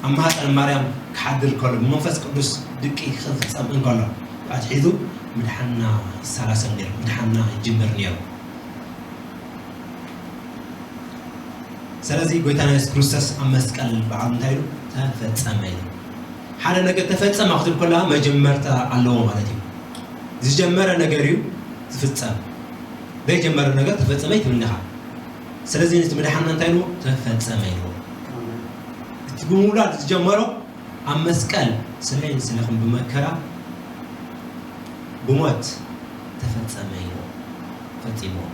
ኣብ ማህፀን ማርያም ክሓድር ከሎ፣ ብመንፈስ ቅዱስ ድቂ ክፍፀም እንከሎ ኣትሒዙ ምድሓንና ይሰላሰል ነይሩ፣ ምድሓንና ይጅምር ነይሩ። ስለዚ ጎይታና የሱስ ክርስቶስ ኣብ መስቀል በዓሉ እንታይ ኢሉ? ተፈጸመ ኢሉ። ሓደ ነገር ተፈጸመ ክትብል ከለኻ መጀመርታ ኣለዎ ማለት እዩ። ዝጀመረ ነገር እዩ ዝፍጸም። ዘይጀመረ ነገር ተፈጸመ ኣይትብልኒ ኢኻ። ስለዚ ነቲ ምድሓንና እንታይ ኢልዎ? ተፈጸመ ኢልዎ። እቲ ብምውላድ ዝጀመሮ ኣብ መስቀል ስለይን ስለኹም ብመከራ ብሞት ተፈጸመ ኢልዎ። ፈጺምዎ።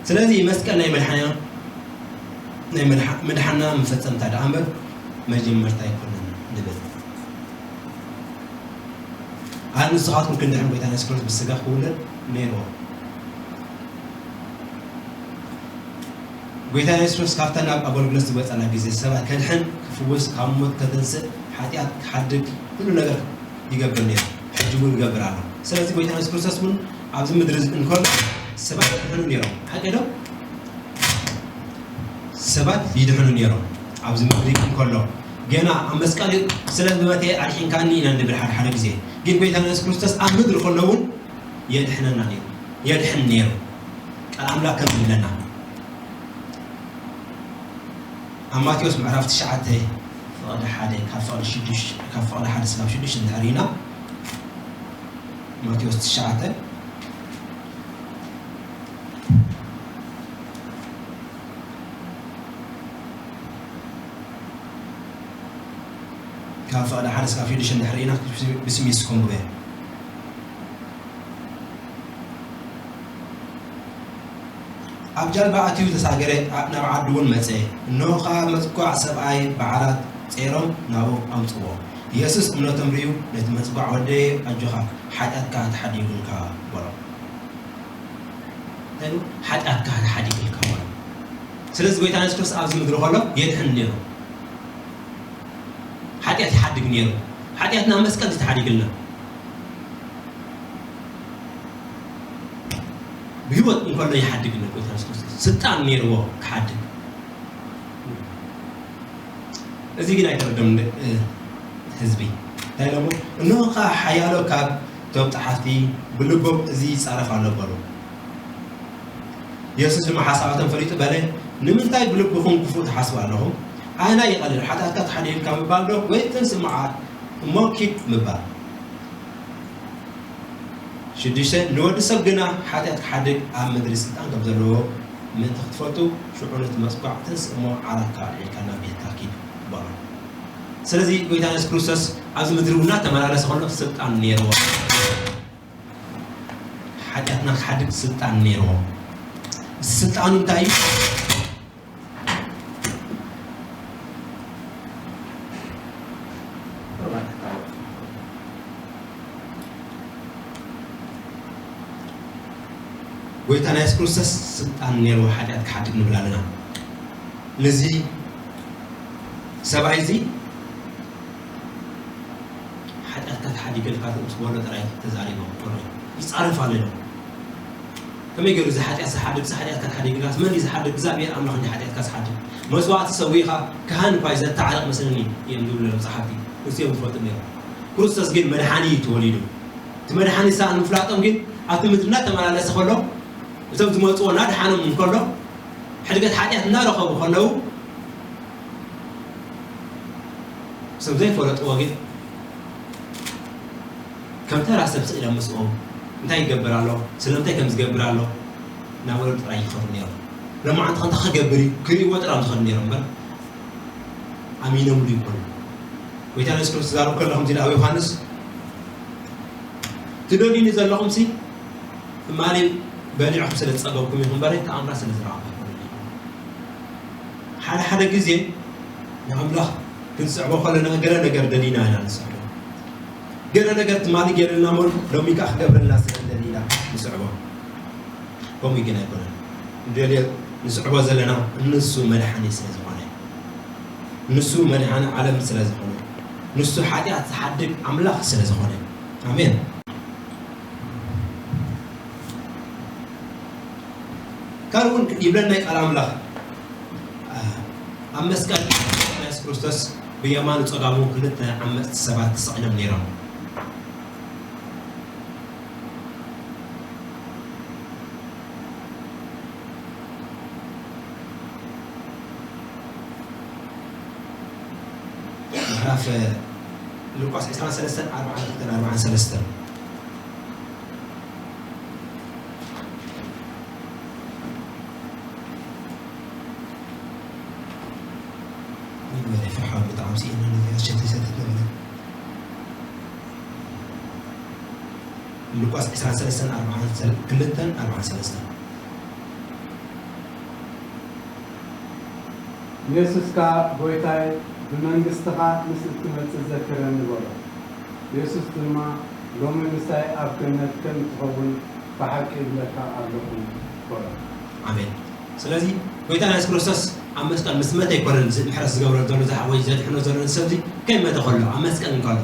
ስለዚ መስቀል ናይ መድሓና ናይ መድሓ- መድሓና መፈጸምታ ደኣ እምበር መጀመርታ ኣይኮነን ንብል። ኣነ ንስኻትኩም ክንድሕን ጎይታ የሱስ ክርስቶስ ብስጋ ክውለድ ነይርዎ። ጎይታ የሱስ ክርስቶስ ካብታ ናብ ኣገልግሎት ዝወጸላ ግዜ ሰባት ከድሕን፣ ክፍውስ፣ ካብ ሞት ከተንስእ፣ ሓጢኣት ክሓድግ፣ ኩሉ ነገር ይገብር ነይሩ። ሕጂ እውን ይገብር ኣሎ። ስለዚ ጎይታ የሱስ ክርስቶስ እውን ኣብዚ ምድሪ እንከሎ ሰባት ይድሕኑ ነይሮም። ሓቂ ዶ? ሰባት ይድሕኑ ነይሮም። ኣብዚ ምድሪ እንከሎ ገና ኣብ መስቀል ስለ ዝመተ ኣድሒንካኒ ኢና ንብል ሓደ ሓደ ግዜ። ግን ጎይታ የሱስ ክርስቶስ ኣብ ምድሪ ከሎ እውን የድሕነና ነይሩ። የድሕን ነይሩ። ቃል ኣምላኽ ከም ዝብለና ኣብ ማቴዎስ ምዕራፍ ትሽዓተ ፍቕዲ ሓደ ካብ ፍቕዲ ሽዱሽተ ካብ ፍቕዲ ሓደ ስጋብ ሽዱሽተ እንድሕር ኢና ማቴዎስ ትሽዓተ ካብ ፍቕዲ ሓደ ስጋብ ሽዱሽተ እንድሕር ኢና ብስም የሱስ ኮንግበ ኣብ ጃልባ ኣትዩ ተሳገረ፣ ናብ ዓዱ እውን መጸ። እንሆ ኸኣ መጽጓዕ ሰብኣይ ብዓራት ጸይሮም ናብኡ ኣምጽዎ። ኢየሱስ እምነቶም ርእዩ፣ ነቲ መጽጓዕ፣ "ወደየ፣ ኣጆኻ፣ ሓጢኣትካ ተሓዲጉልካ" በሎ። እንታይ ኢሉ? "ሓጢኣትካ ተሓዲጉልካ" በሎ። ስለዚ ጎይታ የሱስ ክርስቶስ ኣብዚ ምድሪ ከሎ የድሕን ነይሩ። ሓጢኣት ይሓድግ ነይሩ። ሓጢኣትና መስቀል ተሓዲግልና። ብህይወት እንከሎ ይሓድግ ነይሩ ጎይታ የሱስ ክርስቶስ። ስልጣን ነይርዎ ክሓድግ። እዚ ግን ኣይተረደም ህዝቢ። እንታይ ኢሎሞ? "እንሆ ኸዓ ሓያሎ ካብ እቶም ጸሓፍቲ ብልቦም እዚ ይጻረፍ ኣሎ" በሉ። የሱስ ድማ ሓሳባቶም ፈሊጡ በለ፣ "ንምንታይ ብልብኹም ክፉእ ትሓስቡ ኣለኹም? ኣየናይ ይቐልል፣ ሓጢኣትካ ተሓዲጉልካ ምባል ዶ ወይ ትንስእ እሞ ዓር እሞ ኪድ ምባል?" ሽዱሽተ፣ ንወዲ ሰብ ግና ሓጢኣት ክሓድግ ኣብ ምድሪ ስልጣን ከም ዘለዎ ምእንቲ ክትፈልጡ፣ ሽዑ ነቲ መጽጓዕ ትንስእ እሞ ዓራትካ ኣልዒልካ ናብ ቤትካ ኪድ በሎ። ስለዚ ጎይታ የሱስ ክርስቶስ ኣብዚ ምድሪ እውን እናተመላለሰ ከሎ ስልጣን ነይርዎ። ሓጢኣትና ክሓድግ ስልጣን ነይርዎ። እዚ ስልጣኑ እንታይ እዩ? ጎይታና የሱስ ክርስቶስ ስልጣን ነይርዎ ሓጢኣት ክሓድግ ንብል ኣለና። ነዚ ሰብኣይ እዚ ሓጢኣትካ ተሓዲገልካ ምስ በሎ ጥራይ ተዛሪቦም ጥሩይ ይጻረፍ ኣሎ ኢሎም። ከመይ ገይሩ እዚ ሓጢኣት ዝሓድግ? እዚ ሓጢኣትካ ተሓዲግልካስ መን እዩ ዝሓድግ? እግዚኣብሔር ኣምላኽ እንዲ ሓጢኣትካ ዝሓድግ። መስዋዕቲ ሰዊእኻ ካህን እኳ እዩ ዘተዓርቕ መስለኒ እዮም ዝብሉ ነይሮም ጸሓፍቲ። ንሱ እዮም ዝፈልጡ ነይሮም። ክርስቶስ ግን መድሓኒ እዩ ተወሊዱ። እቲ መድሓኒ ሰኣን ምፍላጦም ግን ኣብቲ ምድሪ እናተመላለሰ ከሎ እቶም ዝመጽዎ እናድሓኖም እንከሎ ሕድገት ሓጢኣት እናረኸቡ ከለዉ ሰብ ዘይፈለጥዎ ግን ከም ተራ ሰብ ስኢሎም ምስኦም እንታይ ይገብር ኣሎ፣ ስለምንታይ ከም ዝገብር ኣሎ እናበሉ ጥራይ ይኸዱ ነይሮም። ሎማዓንቲ ከ እንታይ ክገብር እዩ ክርእይዎ ጥራይ እዮም ዝኸዱ ነይሮም እምበር ኣሚኖምሉ ይኮኑ። ጎይታ የሱስ ክርስቶስ ዝዛረብ ከሎ ከምዚ ኢሉ ኣብ ዮሃንስ ትደልዩኒ ዘለኹምሲ ትማሊ በሊዕኩም ስለ ዝጸገብኩም ኢኹም እምበር ተኣምራት ስለ ዝረኣኹም ኣይኮነን። ሓደ ሓደ ግዜ ንኣምላኽ ክንስዕቦ ከለና ገለ ነገር ደሊና ኢና ንስዕቦ። ገለ ነገር ትማሊ ገይርልና እሞ ሎሚ ከኣ ክገብረልና ስለ ደሊና ንስዕቦ። ከምኡ ግን ኣይኮነን። ንደልዮ ንስዕቦ ዘለና ንሱ መድሓኒ ስለ ዝኾነ፣ ንሱ መድሓኒ ዓለም ስለ ዝኾነ፣ ንሱ ሓጢኣት ዝሓድግ ኣምላኽ ስለ ዝኾነ። ኣሜን። ካልእ እውን ይብለና ቃል ኣምላኽ፣ ኣብ መስቀል የሱስ ክርስቶስ ብየማኑ ጸጋሙ ክልተ ዓመጽቲ ሰባት ተሰቒሎም ነይሮም። ምዕራፍ ሉቃስ ዕስራን ሰለስተን ኣርባዓን ክልተን ኣርባዓን ሰለስተን። ይበለ ፍርሓዊ ብጣዕሚ ስኢና ነዚኣ ሸተይ ሰተት ነበረ። ሉቃስ ዕስራን ሰለስተን ኣርባዓን ክልተን ኣርባዓን ሰለስተን። የሱስ ከኣ፣ ጐይታይ፣ ብመንግስትኻ ምስ እትመጽእ ዘክረኒ በሎ። የሱስ ድማ፣ ሎሚ ምሳይ ኣብ ገነት ከም እትኸውን ብሓቂ እብለካ ኣለኹ በሎ። ኣሜን። ስለዚ ጐይታና የሱስ ክርስቶስ ኣብ መስቀል ምስ መተ ኣይኮነን እዚ ምሕረት ዝገብረሉ ዘሎ፣ እዚ ወይ ዘድሕኖ ዘሎ፣ ንሰብ እዚ ከይመተ ከሎ፣ ኣብ መስቀል እንከሎ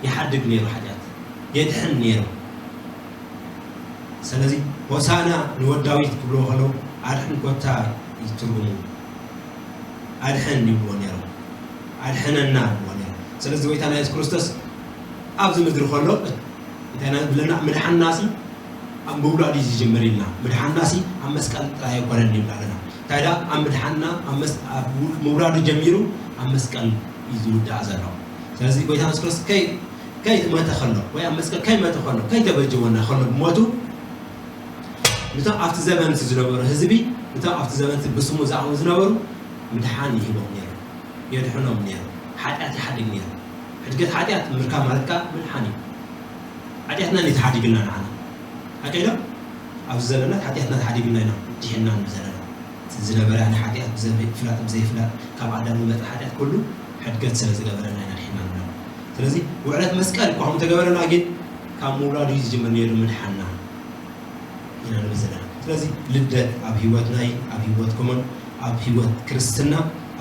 ይሓድግ ነይሩ፣ ሓጢኣት የድሕን ነይሩ። ስለዚ ሆሳና ንወድ ዳዊት ክብልዎ ከለዉ ኣድሕን ኮታ እዩ ትርጉሙ። ኣድሕን ይብልዎ ነይሮም። ኣድሕነና ይብልዎ ነይሮም። ስለዚ ጐይታና የሱስ ክርስቶስ ኣብዚ ምድሪ ከሎ እንታይ ኢና ዝብለና? ምድሓንናሲ ኣብ ምውላድ እዩ ዝጅምር ኢልና። ምድሓንናሲ ኣብ መስቀል ጥራይ ኣይኮነን ይብላ ኣለና። እንታይ ደኣ ኣብ ምድሓንና ኣብ መስ-፣ ኣብ ምውላዱ ጀሚሩ ኣብ መስቀል እዩ ዝውዳእ ዘሎ። ስለዚ ጐይታ የሱስ ክርስቶስ ከይ-፣ ከይመተ ከሎ ወይ ኣብ መስቀል ከይመተ ከሎ ከይተበጀወና ከሎ ብሞቱ ነቶም ኣብቲ ዘመን እቲ ዝነበሩ ህዝቢ፣ ነቶም ኣብቲ ዘመን እቲ ብስሙ ዝኣምኑ ዝነበሩ ምድሓን ይህቦም ነይሩ፣ የድሕኖም ነይሩ፣ ሓጢኣት ይሓድግ ነይሩ። ሕድገት ሓጢኣት ምርካብ ማለት ከኣ ምድሓን እዩ። ሓጢኣትና እዩ ተሓዲግልና ንዓና። ሓቂ ዶ? ኣብዚ ዘለና ሓጢኣትና ተሓዲግልና ኢና ድሒንና ዘለና። እቲ ዝነበረ ናይ ሓጢኣት ብዘይ-፣ ፍላጥ ብዘይፍላጥ ካብ ኣዳም ዝመጸ ሓጢኣት ኩሉ ሕድገት ስለ ዝገበረና ኢና ድሒንና ንብለና። ስለዚ ውዕለት መስቀል እኳ ከምኡ ተገበረና፣ ግን ካብ ምውላዱ እዩ ዝጅምር ነይሩ ምድሓንና ኢና ንብል ዘለና። ስለዚ ልደት ኣብ ህይወትና እዩ፣ ኣብ ህይወትኩምን ኣብ ህይወት ክርስትና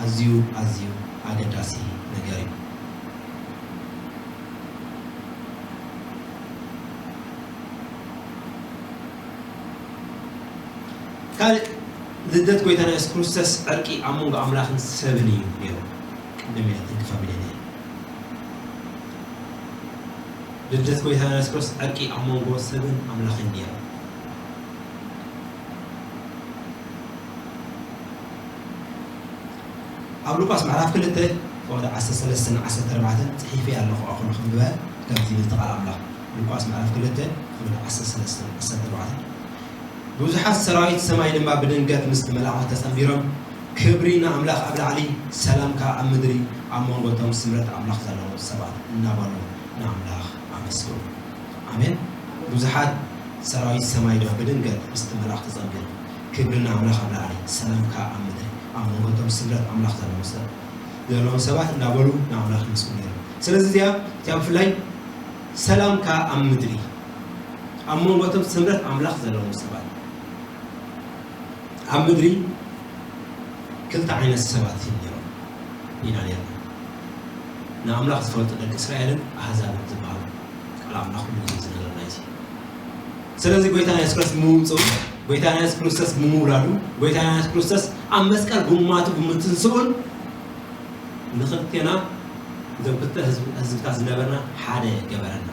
ኣዝዩ ኣዝዩ ኣገዳሲ ነገር እዩ። ካልእ ልደት ጐይታና የሱስ ክርስቶስ ዕርቂ ኣብ መንጎ ኣምላኽን ሰብን እዩ ነይሩ። ቅድም ኢለ ተንክፋ ብለኒ። ልደት ጐይታና የሱስ ክርስቶስ ዕርቂ ኣብ መንጎ ሰብን ኣምላኽን ነይሩ። ኣብ ሉቃስ ምዕራፍ ክልተ ፍቕዲ ዓሰርተ ሰለስተን ዓሰርተ ኣርባዕተን ጽሒፈ ኣለኹ፣ ኣኹም ከንብበ ከም ዝብል ቃል ኣምላኽ። ሉቃስ ምዕራፍ ክልተ ፍቕዲ ዓሰርተ ሰለስተን ዓሰርተ ኣርባዕተን። ብዙሓት ሰራዊት ሰማይ ድማ ብድንገት ምስቲ መልኣኽ ተጸንቢሮም፣ ክብሪ ንኣምላኽ ኣብ ላዕሊ፣ ሰላም ከኣ ኣብ ምድሪ፣ ኣብ መንጎ እቶም ስምረት ኣምላኽ ዘለዎም ሰባት እናበሉ ንኣምላኽ ኣመስገኑ። ኣሜን። ብዙሓት ሰራዊት ሰማይ ድማ ብድንገት ምስቲ መልኣኽ ተጸንቢሮም፣ ክብሪ ንኣምላኽ ኣብ ላዕሊ፣ ሰላም ከኣ ኣብ ምድሪ፣ ኣብ መንጎ እቶም ስምረት ኣምላኽ ዘለዎም ሰብ-፣ ዘለዎም ሰባት እናበሉ ንኣምላኽ የመስግኑ ነይሮም። ስለዚ እዚኣ፣ እዚኣ ብፍላይ ሰላም ከኣ ኣብ ምድሪ፣ ኣብ መንጎ እቶም ስምረት ኣምላኽ ዘለዎም ሰባት። ኣብ ምድሪ ክልተ ዓይነት ሰባት እዮም ነይሮም ኢና ነርና። ንኣምላኽ ዝፈልጡ ደቂ እስራኤልን ኣህዛብን ዝበሃሉ ቃል ኣምላኽ ኩሉ ግዜ ዝነግረና እዩ። ስለዚ ጐይታና የሱስ ክርስቶስ ብምምጽኡ፣ ጐይታና የሱስ ክርስቶስ ብምውላዱ፣ ጐይታና የሱስ ክርስቶስ ኣብ መስቀል ብምማቱ ብምትንስኡን ንኽልቴና እዞም ክልተ ህዝብ-፣ ህዝብታት ዝነበርና ሓደ ገበረና።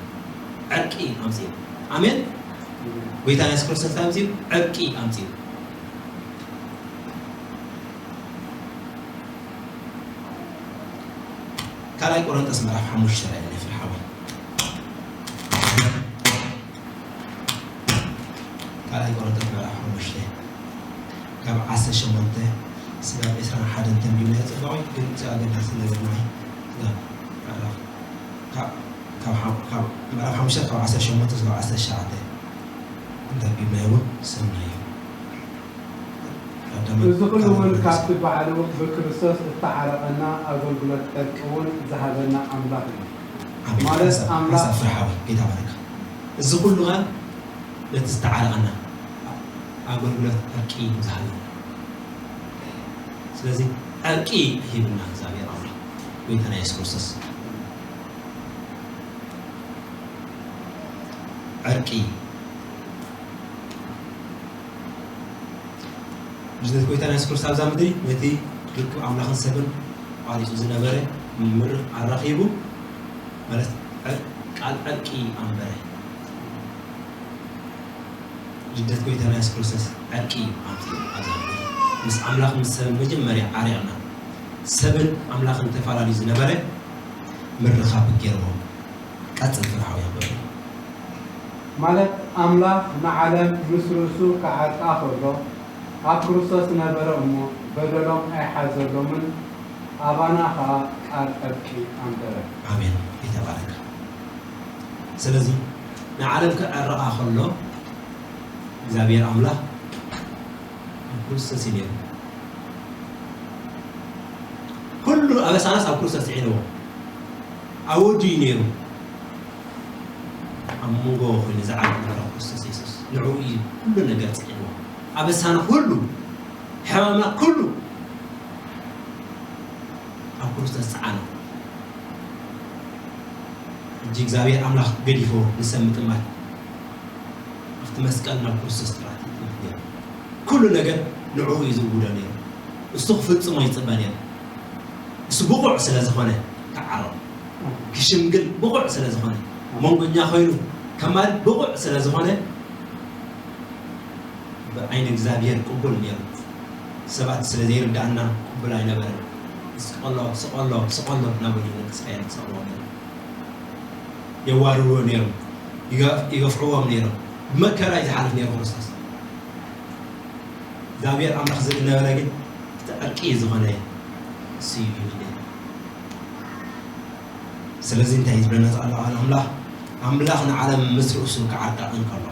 ዕርቂ ኣምጺኡ። ኣሜን። ጐይታና የሱስ ክርስቶስ እንታይ ኣምጺኡ? ዕርቂ ኣምጺኡ። ካልኣይ ቆሮንቶስ ምዕራፍ ሓሙሽተ ራእየለይ ፍርሓዊ። ካልኣይ ቆሮንቶስ ምዕራፍ ሓሙሽተ ካብ ዓሰርተ ሸሞንተ ስጋብ ዕስራን ሓደን ተንቢብናዮ ጽቡቕ እዩ፣ ግን እቲ ኣገዳሲ ነገር ንዓይ ስጋብ ምዕራፍ ካብ፣ ካብ ሓ-፣ ካብ ምዕራፍ ሓሙሽተ ካብ ዓሰርተ ሸሞንተ ስጋብ ዓሰርተ ትሽዓተ እንተንቢብናዮ እውን ሰናይ እዩ። ቀዳማይ፣ እዚ ኩሉ እውን ቀዳማይ ካብቲ ባዕሉ ብክርስቶስ እተዓረቐና ኣገልግሎት ዕርቂ እውን ዝሃበና ኣምላኽ እዩ። ኣሜን። ማለት ሓንሳብ፣ ኣምላኽ ሓንሳብ ፍርሓዊ፣ ጌታ ባርካ። እዚ ኩሉ ኸኣ ነቲ ዝተዓረቐና ኣገልግሎት ዕርቂ እዩ ዝሃበና። ስለዚ ዕርቂ ሂብና እግዚኣብሔር ኣምላኽ። ጎይታና የሱስ ክርስቶስ። ዕርቂ። ልደት ጎይታና የሱስ ክርስቶስ ኣብዛ ምድሪ ነቲ ርክብ ኣምላኽን ሰብን ቋሪጹ ዝነበረ ምምር ኣራኺቡ፣ ማለት ዕር-፣ ቃል ዕርቂ ኣንበረ። ልደት ጎይታና የሱስ ክርስቶስ ዕርቂ ኣምጺኡ ኣብዛ ምድሪ። ምስ ኣምላኽ ምስ ሰብን መጀመርያ ዓሪቕና፣ ሰብን ኣምላኽን ተፈላለዩ ዝነበረ ምርኻብ ገይርዎ። ቀጽል ፍትሓዊ ኣንበበ። ማለት ኣምላኽ ንዓለም ምስ ርእሱ ክዓርቃ ከሎ፣ ኣብ ክርስቶስ ነበረ እሞ በደሎም ኣይሓዘሎምን፣ ኣባና ኸኣ ቃል ዕርቂ ኣንበረ። ኣሜን። ይተባረክ። ስለዚ ንዓለም ክዕርቓ ከሎ እግዚኣብሔር ኣምላኽ ኣብ ክርስቶስ እዩ ነይሩ። ኩሉ ኣበሳናስ ኣብ ክርስቶስ ጽዒንዎ። ኣብ ወዱ እዩ ነይሩ። ኣብ መንጎ ኮይኑ ዝዓርቕ ነበረ ክርስቶስ የሱስ። ንዕኡ እዩ ኩሉ ነገር ጽዒንዎ። ኣበሳና ኩሉ፣ ሕማምና ኩሉ ኣብ ክርስቶስ ጸዓኖ። ሕጂ እግዚኣብሔር ኣምላኽ ገዲፎ ንሰብ ምጥማት ኣብቲ መስቀል ናብ ክርስቶስ ጥራት ይጥምት ነይሩ። ኩሉ ነገር ንዕኡ እዩ ዝውዶ ነይሩ። እሱ ክፍጽሞ ይጽበ ነይሩ። እሱ ብቑዕ ስለ ዝኾነ ክዓረቕ፣ ክሽምግል ብቑዕ ስለ ዝኾነ፣ መንጎኛ ኮይኑ ከማልድ ብቑዕ ስለ ዝኾነ፣ ብዓይኒ እግዚኣብሔር ቅቡል ነይሩ። ሰባት ስለ ዘይርድኣና ቅቡል ኣይነበረን። ስቐሎ፣ ስቐሎ፣ ስቐሎ እናበሉ ንደቂ እስራኤል ዝሰቕልዎ ነይሩ። የዋርድዎ ነይሮም፣ ይገፍ-፣ ይገፍዕዎም ነይሮም። ብመከራ እዩ ዝሓልፍ ነይሩ ክርስቶስ። እግዚኣብሔር ኣምላኽ ዝብል ነበረ ግን እቲ ዕርቂ ዝኾነ እሱ እዩ ይብል ነይሩ። ስለዚ እንታይ እዩ ዝብለና ዘሎ ቃል ኣምላኽ? ኣምላኽ ንዓለም ምስ ርእሱ ክዓርቃ እንከሎ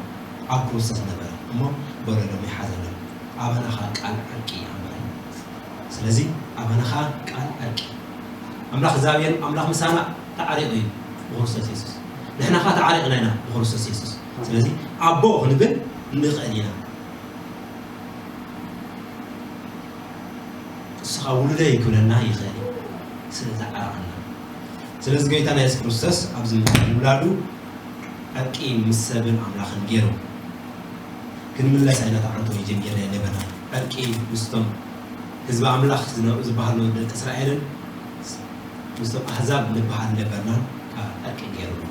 ኣብ ክርስቶስ ነበረ እሞ በደሎም ይሓዘሎም፣ ኣባና ኸኣ ቃል ዕርቂ ኣንበረ። ስለዚ ኣባና ኸኣ ቃል ዕርቂ። ኣምላኽ እግዚኣብሔር ኣምላኽ ምሳና ተዓሪቑ እዩ ብክርስቶስ የሱስ። ንሕና ኸኣ ተዓሪቕና ኢና ብክርስቶስ የሱስ። ስለዚ ኣቦ ክንብል ንኽእል ኢና። ንስኻ ውሉደይ ክብለና ይኽእል እዩ፣ ስለ ዝዓረቐና። ስለዚ ጎይታና የሱስ ክርስቶስ ኣብዚ ምድሪ ምውላዱ ዕርቂ ምስ ሰብን ኣምላኽን ገይሩ። ክንምለስ ኣይነተዓንቶ ጀሚርና ኣይነበርናን። ዕርቂ ምስቶም ህዝቢ ኣምላኽ ዝነ-፣ ዝበሃሉ ደቂ እስራኤልን ምስቶም ኣህዛብ ንበሃል ነበርናን፣ ከዓ ዕርቂ ገይሩና።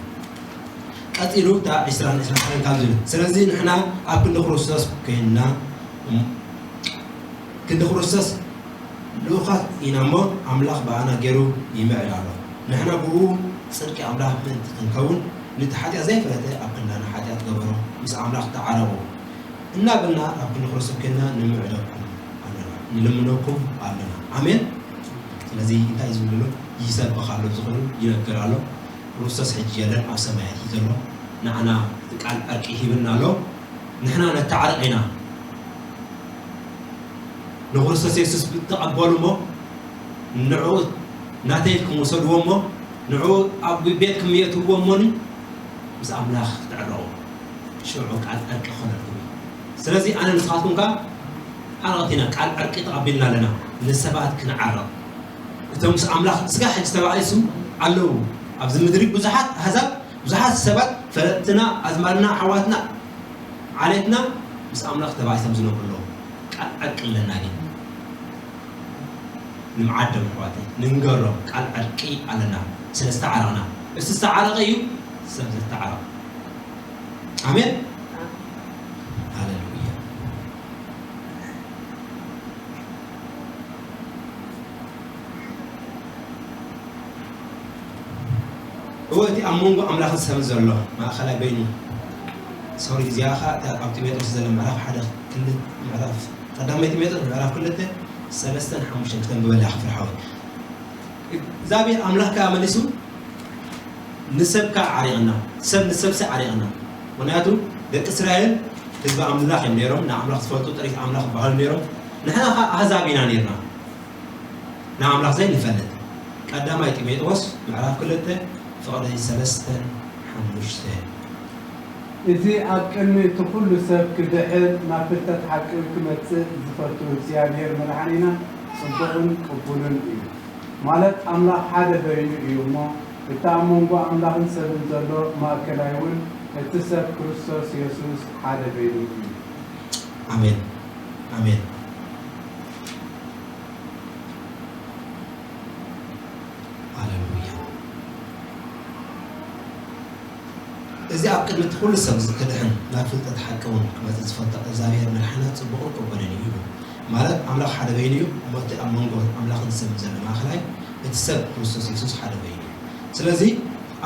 ቀጺሉ እታ ዒስራን ዒስራን ሓደን ካብ ዝብል፣ ስለዚ ንሕና ኣብ ክንዲ ክርስቶስ ኮይንና፣ እም፣ ክንዲ ክርስቶስ ልኡኻት ኢና እሞ፣ ኣምላኽ ብኣና ገይሩ ይምዕድ ኣሎ። ንሕና ብኡ ጽድቂ ኣምላኽ ምእንቲ ክንከውን፣ ነቲ ሓጢኣት ዘይፈለጠ ኣብ ክንዳና ሓጢኣት ገበሮ፣ ምስ ኣምላኽ ተዓረቑ እናበልና ኣብ ክንዲ ክርስቶስ ኮይንና ንምዕደኩም ኣለና፣ ንልምነኩም ኣለና። ኣሜን። ስለዚ እንታይ እዩ ዝብል ዘሎ? ይሰብኽ ኣሎ፣ ዝኽእል ይነግር ኣሎ። ክርስቶስ ሕጂ የለን፣ ኣብ ሰማያት እዩ ዘሎ። ንዓና እቲ ቃል ዕርቂ ሂብና ኣሎ። ንሕና ነተዓርቕ ኢና። ንክርስቶስ የሱስ ብትቐበሉ እሞ፣ ንዕኡ ናተይ ኢልኩም ውሰድዎ እሞ፣ ንዕኡ ኣብ ቤትኩም የእትውዎ እሞኒ፣ ምስ ኣምላኽ ክትዕረቑ። ሽዑ ቃል ዕርቂ ክኾነልኩም እዩ። ስለዚ ኣነ ንስኻትኩም ከኣ ዓረቕቲ ኢና፣ ቃል ዕርቂ ተቐቢልና ኣለና። ንሰባት ክንዓረቕ። እቶም ምስ ኣምላኽ ስጋ ሕጂ ተባኢሱ ኣለዉ። ኣብዚ ምድሪ ብዙሓት ኣህዛብ፣ ብዙሓት ሰባት፣ ፈለጥትና፣ ኣዝማድና፣ ኣሕዋትና፣ ዓሌትና ምስ ኣምላኽ ተባኢሶም ዝነብሩ ኣለዉ። ቃል ዕርቂ ኣለና ግን። ንምዓዶም ኣሕዋተይ፣ ንንገሮም፣ ቃል ዕርቂ ኣለና። ስለ ዝተዓረቕና። እሱ ዝተዓረቐ እዩ ሰብ ዘተዓረቐ። ኣሜን። ሃሌሉያ። እወ፣ እቲ ኣብ መንጎ ኣምላኽን ሰብን ዘሎ ማእኸላይ በይኑ፣ ሶሪ፣ እዚኣ ኸኣ እታ ኣብ ጢሞቴዎስ ዘላ ምዕራፍ ሓደ ክል-፣ ምዕራፍ ቀዳማይ ጢሞቴዎስ ምዕራፍ ክልተ ሰለስተን ሓሙሽተን ክተንብበላ ኢኻ ፍረ ሓወይ። እግዚኣብሔር ኣምላኽ ከኣ መሊሱ፣ ንሰብ ከኣ ዓሪቕና፣ ሰብ ንሰብሲ ዓሪቕና። ምኽንያቱ ደቂ እስራኤል ህዝቢ ኣምላኽ እዮም ነይሮም፣ ንኣምላኽ ዝፈልጡ ጥሪት ኣምላኽ ይበሃሉ ነይሮም። ንሕና ኸኣ ኣህዛብ ኢና ነይርና፣ ንኣምላኽ ዘይንፈልጥ። ቀዳማይ ጢሞቴዎስ ምዕራፍ ክልተ ፍቕዲ ሰለስተን ሓሙሽተን። እዚ ኣብ ቅድሚ እቲ ኹሉ ሰብ ክድሕን ናብ ፍልጠት ሓቂ ክመጽእ ዝፈቱ እግዚኣብሔር መድሓኒና ጽቡቕን ቅቡልን እዩ። ማለት ኣምላኽ ሓደ በይኑ እዩ እሞ፣ እቲ ኣብ መንጎ ኣምላኽን ሰብን ዘሎ ማእከላይ እውን እቲ ሰብ ክርስቶስ የሱስ ሓደ በይኑ እዩ። ኣሜን ኣሜን። ሃሌሉያ። እዚ ኣብ ቅድሚ እቲ ኩሉ ሰብ ዝክድሕን ናብ ፍልጠት ሓቂ እውን ክመጽእ ዝፈቶ እግዚኣብሔር መድሓና ጽቡቕን ቅቡልን እዩ ይብል። ማለት ኣምላኽ ሓደ በይኑ እዩ እሞ እቲ ኣብ መንጎ ኣምላኽን ሰብን ዘሎ ማእኸላይ እቲ ሰብ ክርስቶስ የሱስ ሓደ በይኑ እዩ። ስለዚ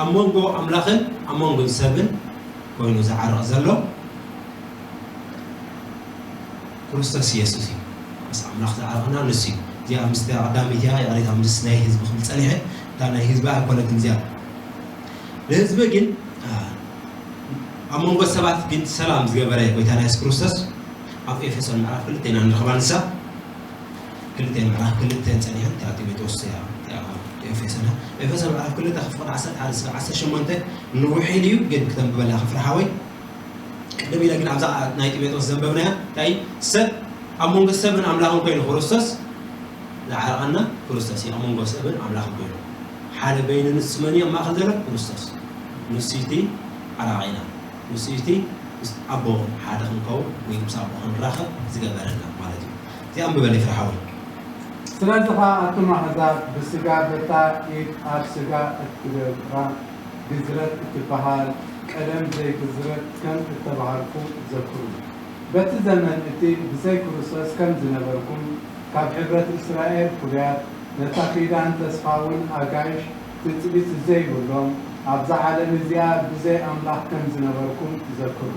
ኣብ መንጎ ኣምላኽን ኣብ መንጎ ሰብን ኮይኑ ዝዓርቕ ዘሎ ክርስቶስ የሱስ እዩ። ምስ ኣምላኽ ዝዓረቕና ንሱ እዩ። እዚኣ ምስቲ ቀዳመይቲ እያ፣ ይቕሬታ፣ ምስ ናይ ህዝቢ ክብል ጸኒሐ፣ እታ ናይ ህዝቢ ኣይኮነትን እዚኣ። ንህዝቢ ግን ኣብ መንጎ ሰባት ግን ሰላም ዝገበረ ጎይታና የሱስ ክርስቶስ ኣብ ኤፌሶን ምዕራፍ ክልተ ኢና ንረኽባ። ንሳ ክልተ ምዕራፍ ክልተ ጸኒሐን እታ ጢሞቴዎስ እያ፣ እታ ኤፌሶን እያ። ኤፌሶን ምዕራፍ ክልተ ካብ ፍቕዲ ዓሰርተ ሓደ እስከ ዓሰርተ ሸሞንተ ንውሕ ኢሉ እዩ፣ ግን ክተንብበላ ክፍርሓወይ ቅድም ኢለ ግን ኣብዛ ናይ ጢሞቴዎስ ዘንበብናያ እንታይ ሰብ ኣብ መንጎ ሰብን ኣምላኽን ኮይኑ ክርስቶስ ዝዓረቐና ክርስቶስ እዩ። ኣብ መንጎ ሰብን ኣምላኽን ኮይኑ ሓደ በይኑ ንሱ መን እዩ? ኣብ ማእኸል ዘሎ ክርስቶስ። ንሱ እቲ ዓራቒና፣ ንሱ እቲ ምስ ኣቦ ሓደ ክንከውን ወይ ምስ ኣቦ ክንራኸብ ዝገበረና ማለት እዩ። እዚኣ ኣንብበለይ ፍረ ሓወይ። ስለዚ ኸኣ ኣቱም ኣሕዛብ ብስጋ በታ ኢድ ኣብ ስጋ እትገብራ ግዝረት እትበሃል ቀደም ዘይግዝረት ከም እተባህልኩ ዘክሩ። በቲ ዘመን እቲ ብዘይ ክርስቶስ ከም ዝነበርኩም፣ ካብ ሕብረት እስራኤል ፍሉያት፣ ነታ ኪዳን ተስፋ እውን ኣጋይሽ ትጽቢት ዘይብሎም፣ ኣብዛ ዓለም እዚኣ ብዘይ ኣምላኽ ከም ዝነበርኩም ዘክሩ።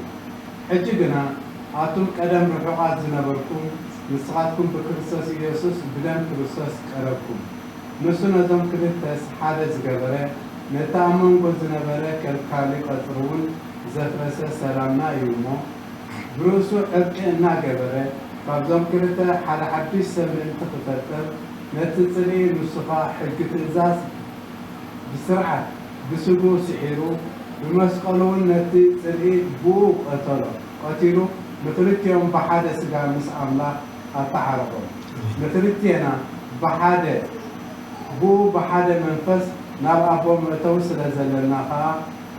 ሕጂ ግና ኣቱም ቀደም ርሑቓት ዝነበርኩም፣ ንስኻትኩም ብክርስቶስ ኢየሱስ ብደም ክርስቶስ ቀረብኩም። ንሱ ነዞም ክልተስ ሓደ ዝገበረ፣ ነቲ ኣብ መንጎ ዝነበረ ከልካሊ ቀጽሪ እውን ዘፍረሰ ሰላምና እዩ እሞ፣ ብርእሱ ዕርቂ እናገበረ፣ ካብዞም ክልተ ሓደ ሓድሽ ሰብ ምእንቲ ክፈጥር፣ ነቲ ጽልኢ ንሱ ኸኣ ሕጊ ትእዛዝ ብስርዓት ብስግኡ ስዒሩ፣ ብመስቀሉ እውን ነቲ ጽልኢ ብኡ ቀተሎ። ቀቲሉ ንኽልቲኦም ብሓደ ስጋ ምስ ኣምላኽ ኣተዓረቖም። ንኽልቴና ብሓደ ብኡ ብሓደ መንፈስ ናብ ኣቦ መእተዊ ስለ ዘለና ኸኣ፣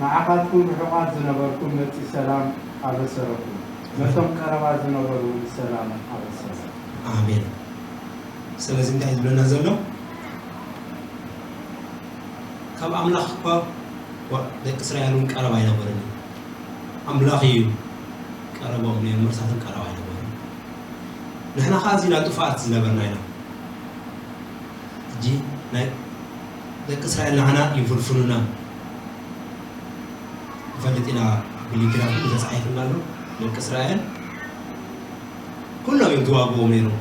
ንዓኻትኩም ርሑቓት ዝነበርኩም መጺ ሰላም ኣበሰረኩም፣ ነቶም ቀረባ ዝነበሩ እውን ሰላም ኣበሰረ። ኣሜን። ስለዚ እንታይ ዝብለና ዘሎ? ካብ ኣምላኽ እኳ ደቂ እስራኤል እውን ቀረባ ኣይነበርን እዩ። ኣምላኽ እዩ ቀረቦም ነይሩ፣ መርሳትን ቀረባ ኣይነበርን። ንሕና ኸዓ እዚና ጥፉኣት ዝነበርና ኢና። ሕጂ ናይ ደቂ እስራኤል ንዓና ይፍንፍኑና። ንፈልጥ ኢና፣ ብሉይ ኪዳን ኩሉ ተጻሒፉልና ኣሎ። ደቂ እስራኤል ኩሎም እዮም ዝዋግኡ ነይሮም።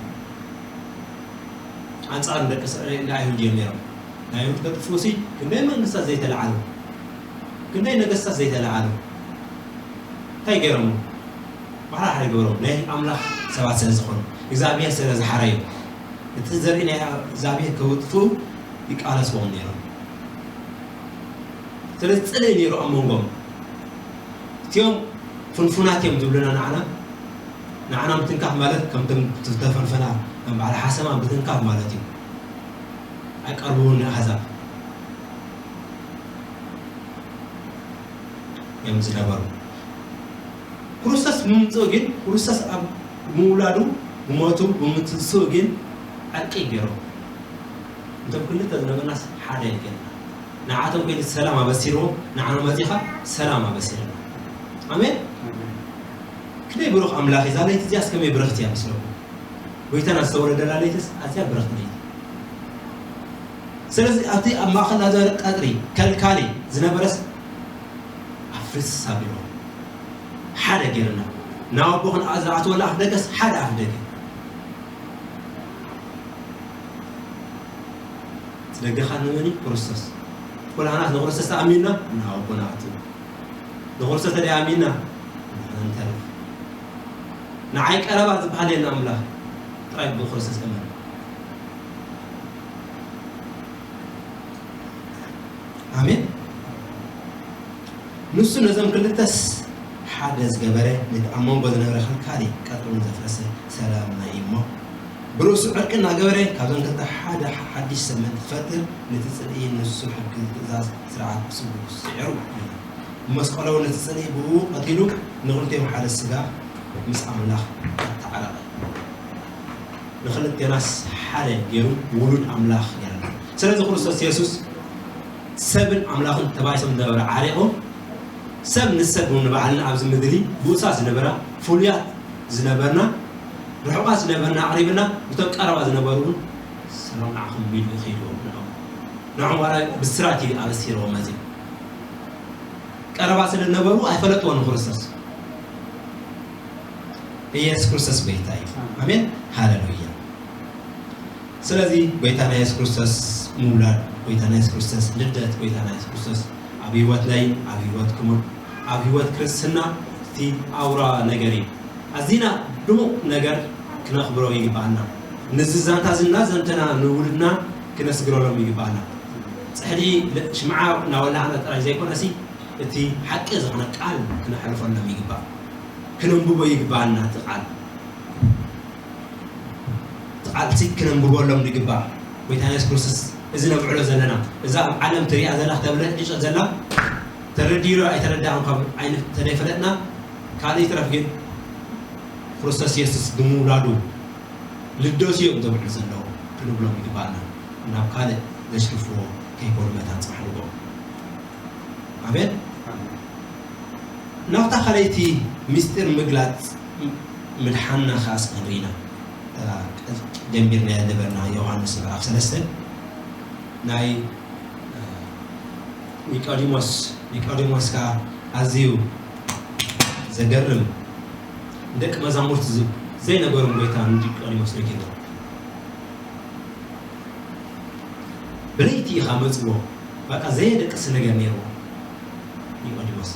ኣንጻር ደቂ እስራኤል ንኣይሁድ እዮም ነይሮም። ንኣይሁድ ከጥፍኡሲ ክንደይ መንግስታት ዘይተለዓሉ፣ ክንደይ ነገስታት ዘይተለዓሉ። እንታይ ገይሮም? ባዕላ ሓደ ገበሮም ናይ ኣምላኽ ሰባት ስለ ዝኾኑ እግዚኣብሔር ስለ ዝሓረዩ እቲ ዘርኢ ናይ እግዚኣብሔር ከውጥፍኡ ይቃለስዎም ነይሮም። ስለዚ ጽልኢ ነይሩ ኣብ መንጎም። እቲኦም ፍንፉናት እዮም ዝብሉና ንዓና። ንዓና ምትንካፍ ማለት ከምቶም ዝተፈንፈና ከም በዓል ሓሰማ ምትንካፍ ማለት እዩ። ኣይቀርብውን ንኣህዛብ እዮም ዝነበሩ። ክርስቶስ ብምምፅኡ ግን ክርስቶስ ኣብ ምውላዱ ብሞቱ ብምትንስኡ ግን ዕርቂ ገይሮም። እንቶም ክልተ ዝነበርናስ ሓደ ገይርና ንዓቶም ኮይኑ ሰላም ኣበሲርዎም ንዓና መፂኻ ሰላም ኣበሲርና። ኣሜን። ክንደይ ብሩኽ ኣምላኽ እዩ። እዛ ለይቲ እዚኣስ ከመይ ብርኽቲ እያ ምስለኩም። ጎይታና ዝተወለደላ ለይትስ ኣዝያ ብርኽቲ ለይቲ። ስለዚ ኣብቲ ኣብ ማእኸል ናዘረ ቀጥሪ ከልካሊ ዝነበረስ ኣፍርስ ኣቢልዎ ሓደ ገይርና ናብ ኣቦ ክንኣ ዝኣትወላ ኣፍ ደገስ ሓደ ኣፍ ደገ። እቲ ደገኻ ንመን እዩ? ክርስቶስ። ኩላህናስ ንክርስቶስ ተኣሚንና ናብ ኣቦ ንኣቱ። ንክርስቶስ ተደይ ኣሚንና ንሕና ንተርፍ። ንዓይ ቀረባ ዝበሃል የለን ኣምላኽ ጥራይ ብክርስቶስ እመን። ኣሜን። ንሱ ነዞም ክልተስ ሓደ ዝገበረ ነቲ ኣብ መንጎ ዝነበረ ከልካሊ ቀጥሪ እውን ዘፍረሰ ሰላምና እዩ እሞ ብርእሱ ዕርቂ እናገበረ ካብዞም ክልተ ሓደ ሓድሽ ሰብ ምእንቲ ክፈጥር፣ ነቲ ጽልኢ ንሱ ሕጊ፣ ትእዛዝ፣ ስርዓት ብስውር ስዒሩ። ብመስቀሉ ነቲ ጽልኢ ብእኡ ቀቲሉ፣ ንኽልቲኦም ሓደ ስጋ ምስ ኣምላኽ ኣተዓረቐ። ንኽልቴናስ ሓደ ገይሩ ውሉድ ኣምላኽ ገይረና። ስለዚ ክርስቶስ የሱስ ሰብን ኣምላኽን ተባኢሶም ዝነበረ ዓሪቑ፣ ሰብ ንሰብ ንባዕልና ኣብዚ ምድሪ ብኡሳት ዝነበራ፣ ፍሉያት ዝነበርና፣ ርሑቓት ዝነበርና ኣቕሪብና፣ እቶም ቀረባ ዝነበሩ እውን ሰላም ንዓኹም ኢሉ ይኸይድዎም ንዕኦም። ንዕኦም ዋላ ብስራት እዩ ኣበሲርዎም መጺኡ። ቀረባ ስለ ዝነበሩ ኣይፈለጥዎ ንክርስቶስ። ኢየሱስ ክርስቶስ ጎይታ እዩ። ኣሜን። ሃሌሉያ። ስለዚ ጎይታና የሱስ ክርስቶስ ምውላድ፣ ጎይታና የሱስ ክርስቶስ ልደት፣ ጎይታና የሱስ ክርስቶስ ኣብ ህይወትናይ፣ ኣብ ህይወትኩምን፣ ኣብ ህይወት ክርስትና እቲ ኣውራ ነገር እዩ። ኣዚና ድሙቕ ነገር ክነኽብሮ ይግባኣና። ነዚ ዛንታ እዚ እናዘንተና ንውሉድና ክነስግረሎም ይግባኣና። ጽሕዲ ል-፣ ሽምዓ እናወላዕና ጥራይ ዘይኮነሲ፣ እቲ ሓቂ ዝኾነ ቃል ክነሕልፈሎም ይግባእ። ክነንብቦ ይግባኣና እቲ ቃል። እቲ ቃልሲ ክነንብበሎም ይግባእ። ጎይታ የሱስ ክርስቶስ እዚ ነብዕሎ ዘለና፣ እዛ ኣብ ዓለም ትሪኣ ዘላ፣ ክተብለጭልጮ ዘላ፣ ተረዲኡ ኣይተረዳእን ካብ ዓይኒ ተደይፈለጥና፣ ካልእ ይትረፍ ግን ክርስቶስ የሱስ ብምውላዱ ልደቱ እዮም ዘብዕሉ ዘለዉ ክንብሎም ይግባኣና። ናብ ካልእ ዘሽርፍዎ ከይኮኑ መታን ጽባሕ ንግሆ። ኣሜን። ናብታ ካልኣይቲ ምስጢር ምግላጽ ምድሓንና ከኣ እስኪ ክንርኢ ኢና። እታ ጀሚርናያ ዝነበርና ዮሃንስ ምዕራፍ ሰለስተ ናይ ኒቆዲሞስ፣ ኒቆዲሞስ ከኣ ኣዝዩ ዘገርም፣ ንደቂ መዛሙርቱ ዝ-፣ ዘይነገሮም ጎይታ ንኒቆዲሞስ ነጊርዎ። ብለይቲ ኢኻ መጽዎ፣ በቃ ዘየደቅስ ነገር ነይርዎ ኒቆዲሞስ።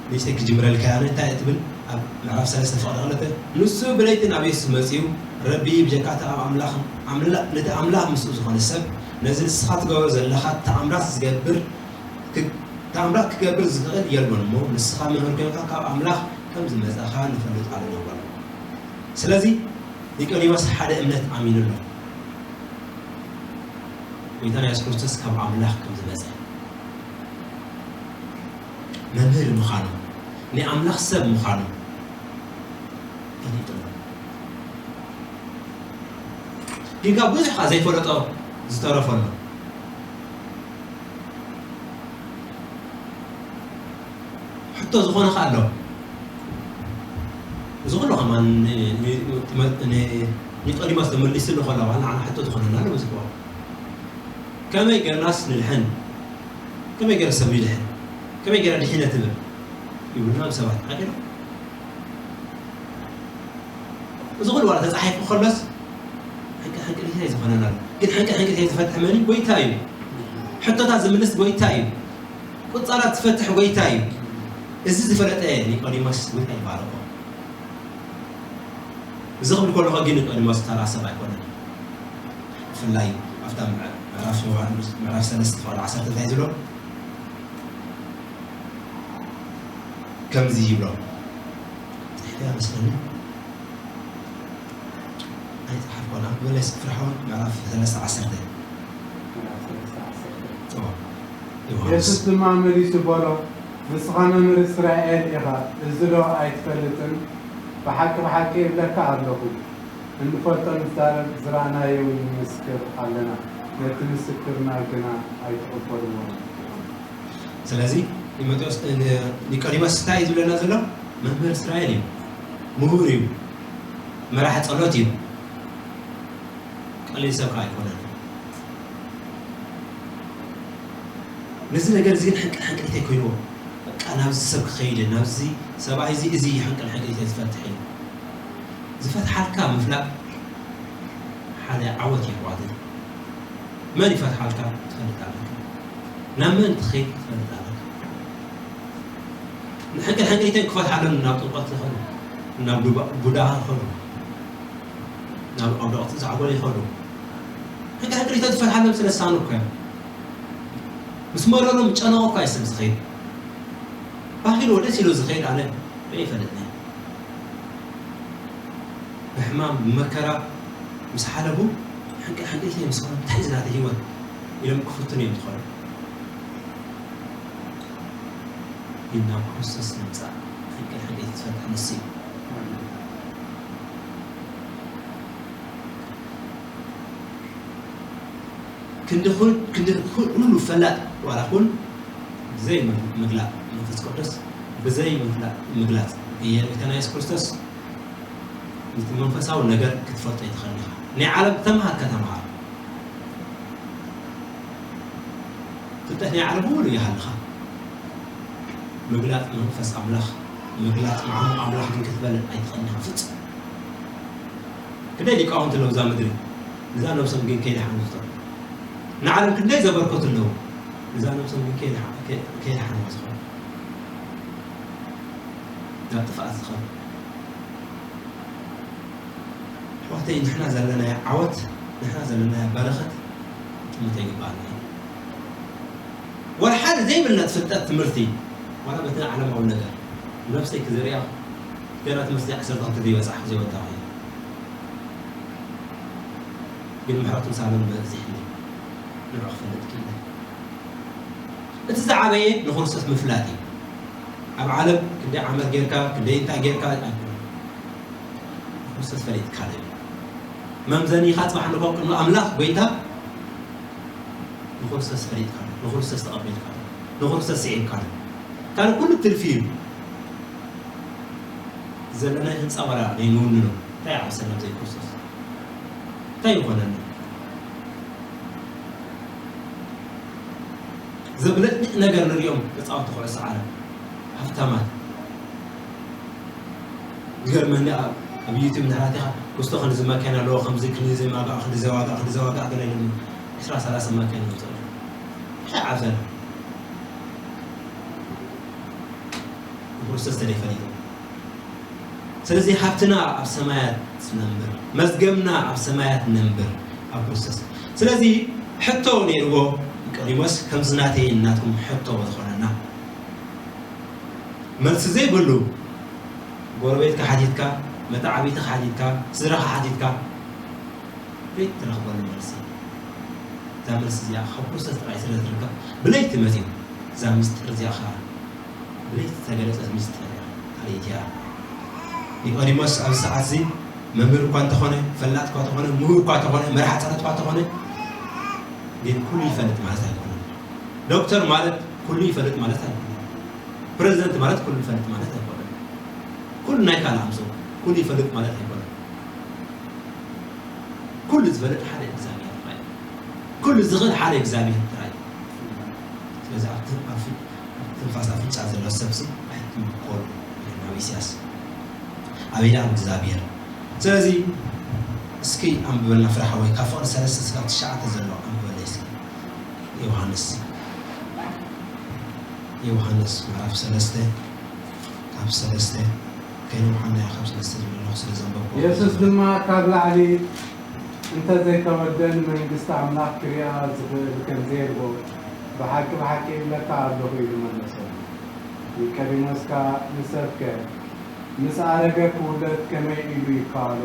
ንእሽተይ ክጅምረልካ እያ፣ እንታይ እያ ትብል? ኣብ ምዕራፍ ሰለስተ ፍቕዲ ክልተ፣ ንሱ ብለይቲ ናብ የሱስ መጺኡ፣ ረቢ፣ ብጀካ እቲ ኣብ ኣምላኽ፣ ኣምላ-፣ ነቲ ኣምላኽ ምስኡ ዝኾነ ሰብ፣ ነዚ ንስኻ ትገብሮ ዘለኻ ተኣምራት ዝገብር፣ ክ-፣ ተኣምራት ክገብር ዝኽእል የሎን እሞ፣ ንስኻ መምህር ኮይንካ ካብ ኣምላኽ ከም ዝመጻኻ ንፈልጥ ኣለና በሎ። ስለዚ ኒቆዲሞስ ሓደ እምነት ኣሚኑ ኣሎ። ጎይታና የሱስ ክርስቶስ ካብ ኣምላኽ ከም ዝመጸ፣ መምህር ምዃኑ፣ ናይ ኣምላኽ ሰብ ምዃኑ ፈሊጡ ኣሎ። ግን ካብ ብዙሕ ከኣ ዘይፈለጦ ዝተረፈ ኣሎ። ሕቶ ዝኾነ ከኣ ኣሎ። እዚ ኩሉ ከማን ኒ-፣ ኒ-፣ ኒ-፣ ኒቆዲሞስ ተመሊስሉ ከሎ፣ ዋላ ንዓና ሕቶ ዝኾነና ኣሎ። በዚ እኮ ከመይ ጌርናስ ንድሕን? ከመይ ጌረ ሰብ ይድሕን? ከመይ ጌረ ድሒነ ትብል? ይብሉና ሰባት ዓቂሎም። እዚ ኩሉ ዋላ ተጻሒፉ ከሎስ፣ ሕንቅል ሕንቅሊተይ ዝኾነና ኣሎ። ግን ሕንቅል ሕንቅሊተይ ዝፈትሕ መን እዩ? ጎይታ እዩ። ሕቶታት ዝምልስ ጎይታ እዩ። ቁጻላት ዝፈትሕ ጎይታ እዩ። እዚ ዝፈለጠ ኒቆዲሞስ ጎይታ ይባርኮ። እዚ ክብል ከለኹ ግን ኒቆዲሞስ ተራ ሰብ ኣይኮነን። ብፍላይ ኣብታ ምዕ-፣ ምዕራፍ ዮሃንስ፣ ምዕራፍ ሰለስተ ፍቕዲ ዓሰርተ እንታይ ዝብሎ? ከምዚ ይብሎ። ጽሒፈያ መስለኒ። ኣይጸሓፍኩን። ኣንብበለይ እስኪ ፍረ ሓወይ፣ ምዕራፍ ሰለስተ ዓሰርተ። ምዕራፍ ሰለስተ ዓሰርተ። እዎ። ዮሃንስ። የሱስ ድማ መሊሱ በሎ፣ ንስኻ መምህር እስራኤል ኢኻ፣ እዚ ዶ ኣይትፈልጥን? ብሓቂ ብሓቂ እብለካ ኣለኹ፣ እንፈልጦ ንዛረብ፣ ዝረኣናዮ እውን ንምስክር ኣለና፣ ነቲ ምስክርና ግና ኣይትቕበልዎን። ስለዚ ጢሞቴዎስ፣ እ፣ ኒቆዲሞስ እንታይ እዩ ዝብለና ዘሎ? መምህር እስራኤል እዩ፣ ምሁር እዩ፣ መራሒ ጸሎት እዩ። ቀሊል ሰብ ከኣ ኣይኮነን። ነዚ ነገር እዚ ግን ሕንቅል ሕንቅሊተይ ኮይንዎ፣ በቃ ናብዚ ሰብ ክኸይድ፣ ናብዚ ሰብኣይ እዚ፣ እዚ እዩ ሕንቅል ሕንቅሊተይ ዝፈትሕ እዩ። ዝፈትሓልካ ምፍላጥ ሓደ ዓወት እዩ ኣሕዋተይ። መን ይፈትሓልካ ትፈልጥ ኣለካ። ናብ መን ትኸይድ ትፈልጥ ኣለካ። ንሕንቅል ሕንቅሊተይ ክፈትሓሎም ናብ ጥምቀት ይኸዱ፣ ናብ ዱባ-፣ ቡዳ ይኸዱ፣ ናብ ኣውደቕቲ ዛዕጎል ይኸዱ። ሕንቅል ሕንቅሊተይ ዝፈትሓሎም ስለ ዝሳኑ እኮ እዮም። ምስ መረሮም ጨነቑ እኮ እዩ ሰብ ዝኸይድ። ባህልዎ ደስ ኢሉ ዝኸይድ ኣነ ርእየ ይፈልጥን እየ። ብሕማም ብመከራ ምስ ሓለፉ ሕንቅል ሕንቅልቲ እዮም ዝስምዖም። እንታይ እዚ ናተይ ህይወት ኢሎም ክፍትኑ እዮም ዝኸዱ። ግን ናብ ክርስቶስ ንምጻእ ሕንቅል ሕንቅልቲ ዝፈትሕ ንሱ እዩ። ክንዲ ኩ- ክንዲ ኩ- ኩሉ ፈላጥ ዋላ ኩን ብዘይ ምግላጥ መንፈስ ቅዱስ ብዘይ ምግላጥ ምግላጽ የርኢተና የሱስ ክርስቶስ ነቲ መንፈሳዊ ነገር ክትፈልጦ ይትኽእል ኢኻ። ናይ ዓለም ተምሃር ከተምሃር ፍልጠት ናይ ዓለም ሙሉ ይሃልኻ። ምግላጥ መንፈስ ኣምላኽ ምግላጥ መዓሙቕ ኣምላኽ ግን ክትበልዕ ኣይትኽእልን ኢኻ ፍጹም። ክንደይ ሊቃውንቲ ኣለዉ እዛ ምድሪ፣ ነዛ ነብሶም ግን ከይደሓኑ ዝኸዱ። ንዓለም ክንደይ ዘበርከቱ ኣለዉ፣ ነዛ ነብሶም ግን ከይደሓ- ከይ- ከይደሓኑ ዝኸዱ። ናብ ጥፍኣት ዝኸዱ። ኣሕዋተይ ንሕና ዘለናዮ ዓወት ንሕና ዘለናዮ በረኸት ጥምት ኣይግባኣና እዩ። ወላ ሓደ ዘይብልና ፍልጠት ትምህርቲ ዋላ በቲ ዓለማዊ ነገር ነብሰይ ክዝርያ ገና ትምህርቲ ዓሰርተ ክልተ ዘይበጻሕ ዘይወዳኹ እዩ። ግን ምሕረቱን ሳሎን በዚሕኒ ንዑ ክፈልጥ ክኢለ። እቲ ዝዓበየ ንክርስቶስ ምፍላጥ እዩ። ኣብ ዓለም ክንደይ ዓመት ጌርካ ክንደይ እንታይ ጌርካ ኣይኮነን። ንክርስቶስ ፈሊጥካ ዶ? መምዘኒኻ ጽባሕ ንግሆ ቅድሚ ኣምላኽ ጎይታ ንክርስቶስ ፈሊጥካ ዶ? ንክርስቶስ ተቐቢልካ ዶ? ንክርስቶስ ስዒብካ ዶ? ካልእ ኩሉ ትርፊ እዩ። ዘለና ህንፃ ዋላ ዘይንውንኖ እንታይ ዓብሰና ብዘይ ክርስቶስ እንታይ ይኾነና? ዘብለጭልጭ ነገር ንሪኦም ተፃወቲ ኩዕሶ ዓለም ሃፍታማት። ዝገርመኒ ኣብ ኣብ ዩቱብ እንድሕር ኣቲኻ ክስቶ ክንድዚ ማኪና ኣለዎ ከምዚ ክንድዚ ማጋ ክንድዚ ዋጋ ክንድዚ ዋጋ ገለ ኢሎም ዕስራ ሰላሳ ማኪና ይምፅኡ ኣለዉ። እንታይ ዓፈር ንክርስቶስ ተደይፈሊጡ። ስለዚ ሃብትና ኣብ ሰማያት ነንብር፣ መዝገብና ኣብ ሰማያት ነንብር ኣብ ክርስቶስ። ስለዚ ሕቶ ነይርዎ ኒቆዲሞስ ከምዚ ናተይን ናትኩም ሕቶ ዝኾነና መልሲ ዘይብሉ ጎረቤትካ ሓቲትካ፣ መተዓቢትኻ ሓቲትካ፣ ስድራኻ ሓቲትካ ዘይትረኽበሉ መልሲ። እዛ መልሲ እዚኣ ካብ ክርስቶስ ጥራይ ስለ ዝርከብ ብለይቲ መፂኡ እዛ ምስጢር እዚኣ ኸዓ ብለይቲ ዝተገለጸት ምስጢር እያ። ካልኣይቲ እያ። ኒቆዲሞስ ኣብዚ ሰዓት እዚ መምህር እኳ እንተኾነ፣ ፈላጥ እኳ እንተኾነ፣ ምሁር እኳ እንተኾነ፣ መራሒ ጸሎት እኳ እንተኾነ ግን ኩሉ ይፈልጥ ማለት ኣይኮነን። ዶክተር ማለት ኩሉ ይፈልጥ ማለት ኣይኮነን። ፕረዚደንት ማለት ኩሉ ይፈልጥ ማለት ኣይኮነን። ኩሉ ናይ ካልእ ኣምፅኡ ኩሉ ይፈልጥ ማለት ኣይኮነን። ኩሉ ዝፈልጥ ሓደ እግዚኣብሔር ጥራይ። ኩሉ ዝኽእል ሓደ እግዚኣብሔር ጥራይ። ስለዚ ኣብ ትን- ኣብ ፍ- ኣብ ትንፋስ ኣፍንጫ ዘሎ ሰብሲ ኣይትምኮሉ ይብል ናብ ኢሳያስ። ኣበይ ኣብ እግዚኣብሔር። ስለዚ እስኪ ኣንብበልና ፍረ ሓወይ ካብ ፍቕሪ ሰለስተ ስጋብ ትሽዓተ ዘሎ ኣንብበለይ እስኪ። ዮሃንስ ዮሃንስ ምዕራፍ ሰለስተ ካብ ሰለስተ ከይነውሓና እያ ካብ ሰለስተ ዝብል ኣለኹ ስለ ዘንበብኩ። የሱስ ድማ ካብ ላዕሊ እንተ ዘይተወልደ ንመንግስቲ ኣምላኽ ክሪኣ ዝኽእል ከም ዘየልቦ ብሓቂ ብሓቂ እብለካ ኣለኹ ኢሉ መለሰሉ። ኒቆዲሞስ ከኣ ንሰብከ ምስ ኣረገ ክውለድ ከመይ ኢሉ ይከኣሎ?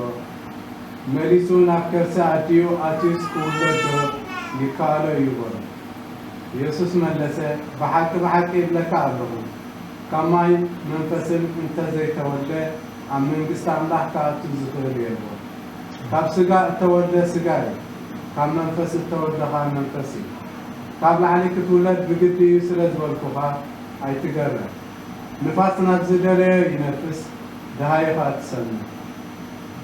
መሊሱ ናብ ከርሲ ኣዲኡ ኣትዩስ ክውለድ ዶ ይከኣሎ እዩ በሎ። የሱስ መለሰ፣ ብሓቂ ብሓቂ እብለካ ኣለኹ፣ ካብ ማይ መንፈስን እንተ ዘይተወልደ ኣብ መንግስቲ ኣምላኽ ክኣቱ ዝኽእል የልቦን። ካብ ስጋ እተወልደ ስጋ እዩ፣ ካብ መንፈስ እተወልደ ኸኣ መንፈስ እዩ። ካብ ላዕሊ ክትውለድ ብግዲ እዩ ስለ ዝበልኩኻ ኣይትገረም። ንፋስ ናብ ዝደለዮ ይነፍስ፣ ደሃዩ ኸኣ ትሰምዕ።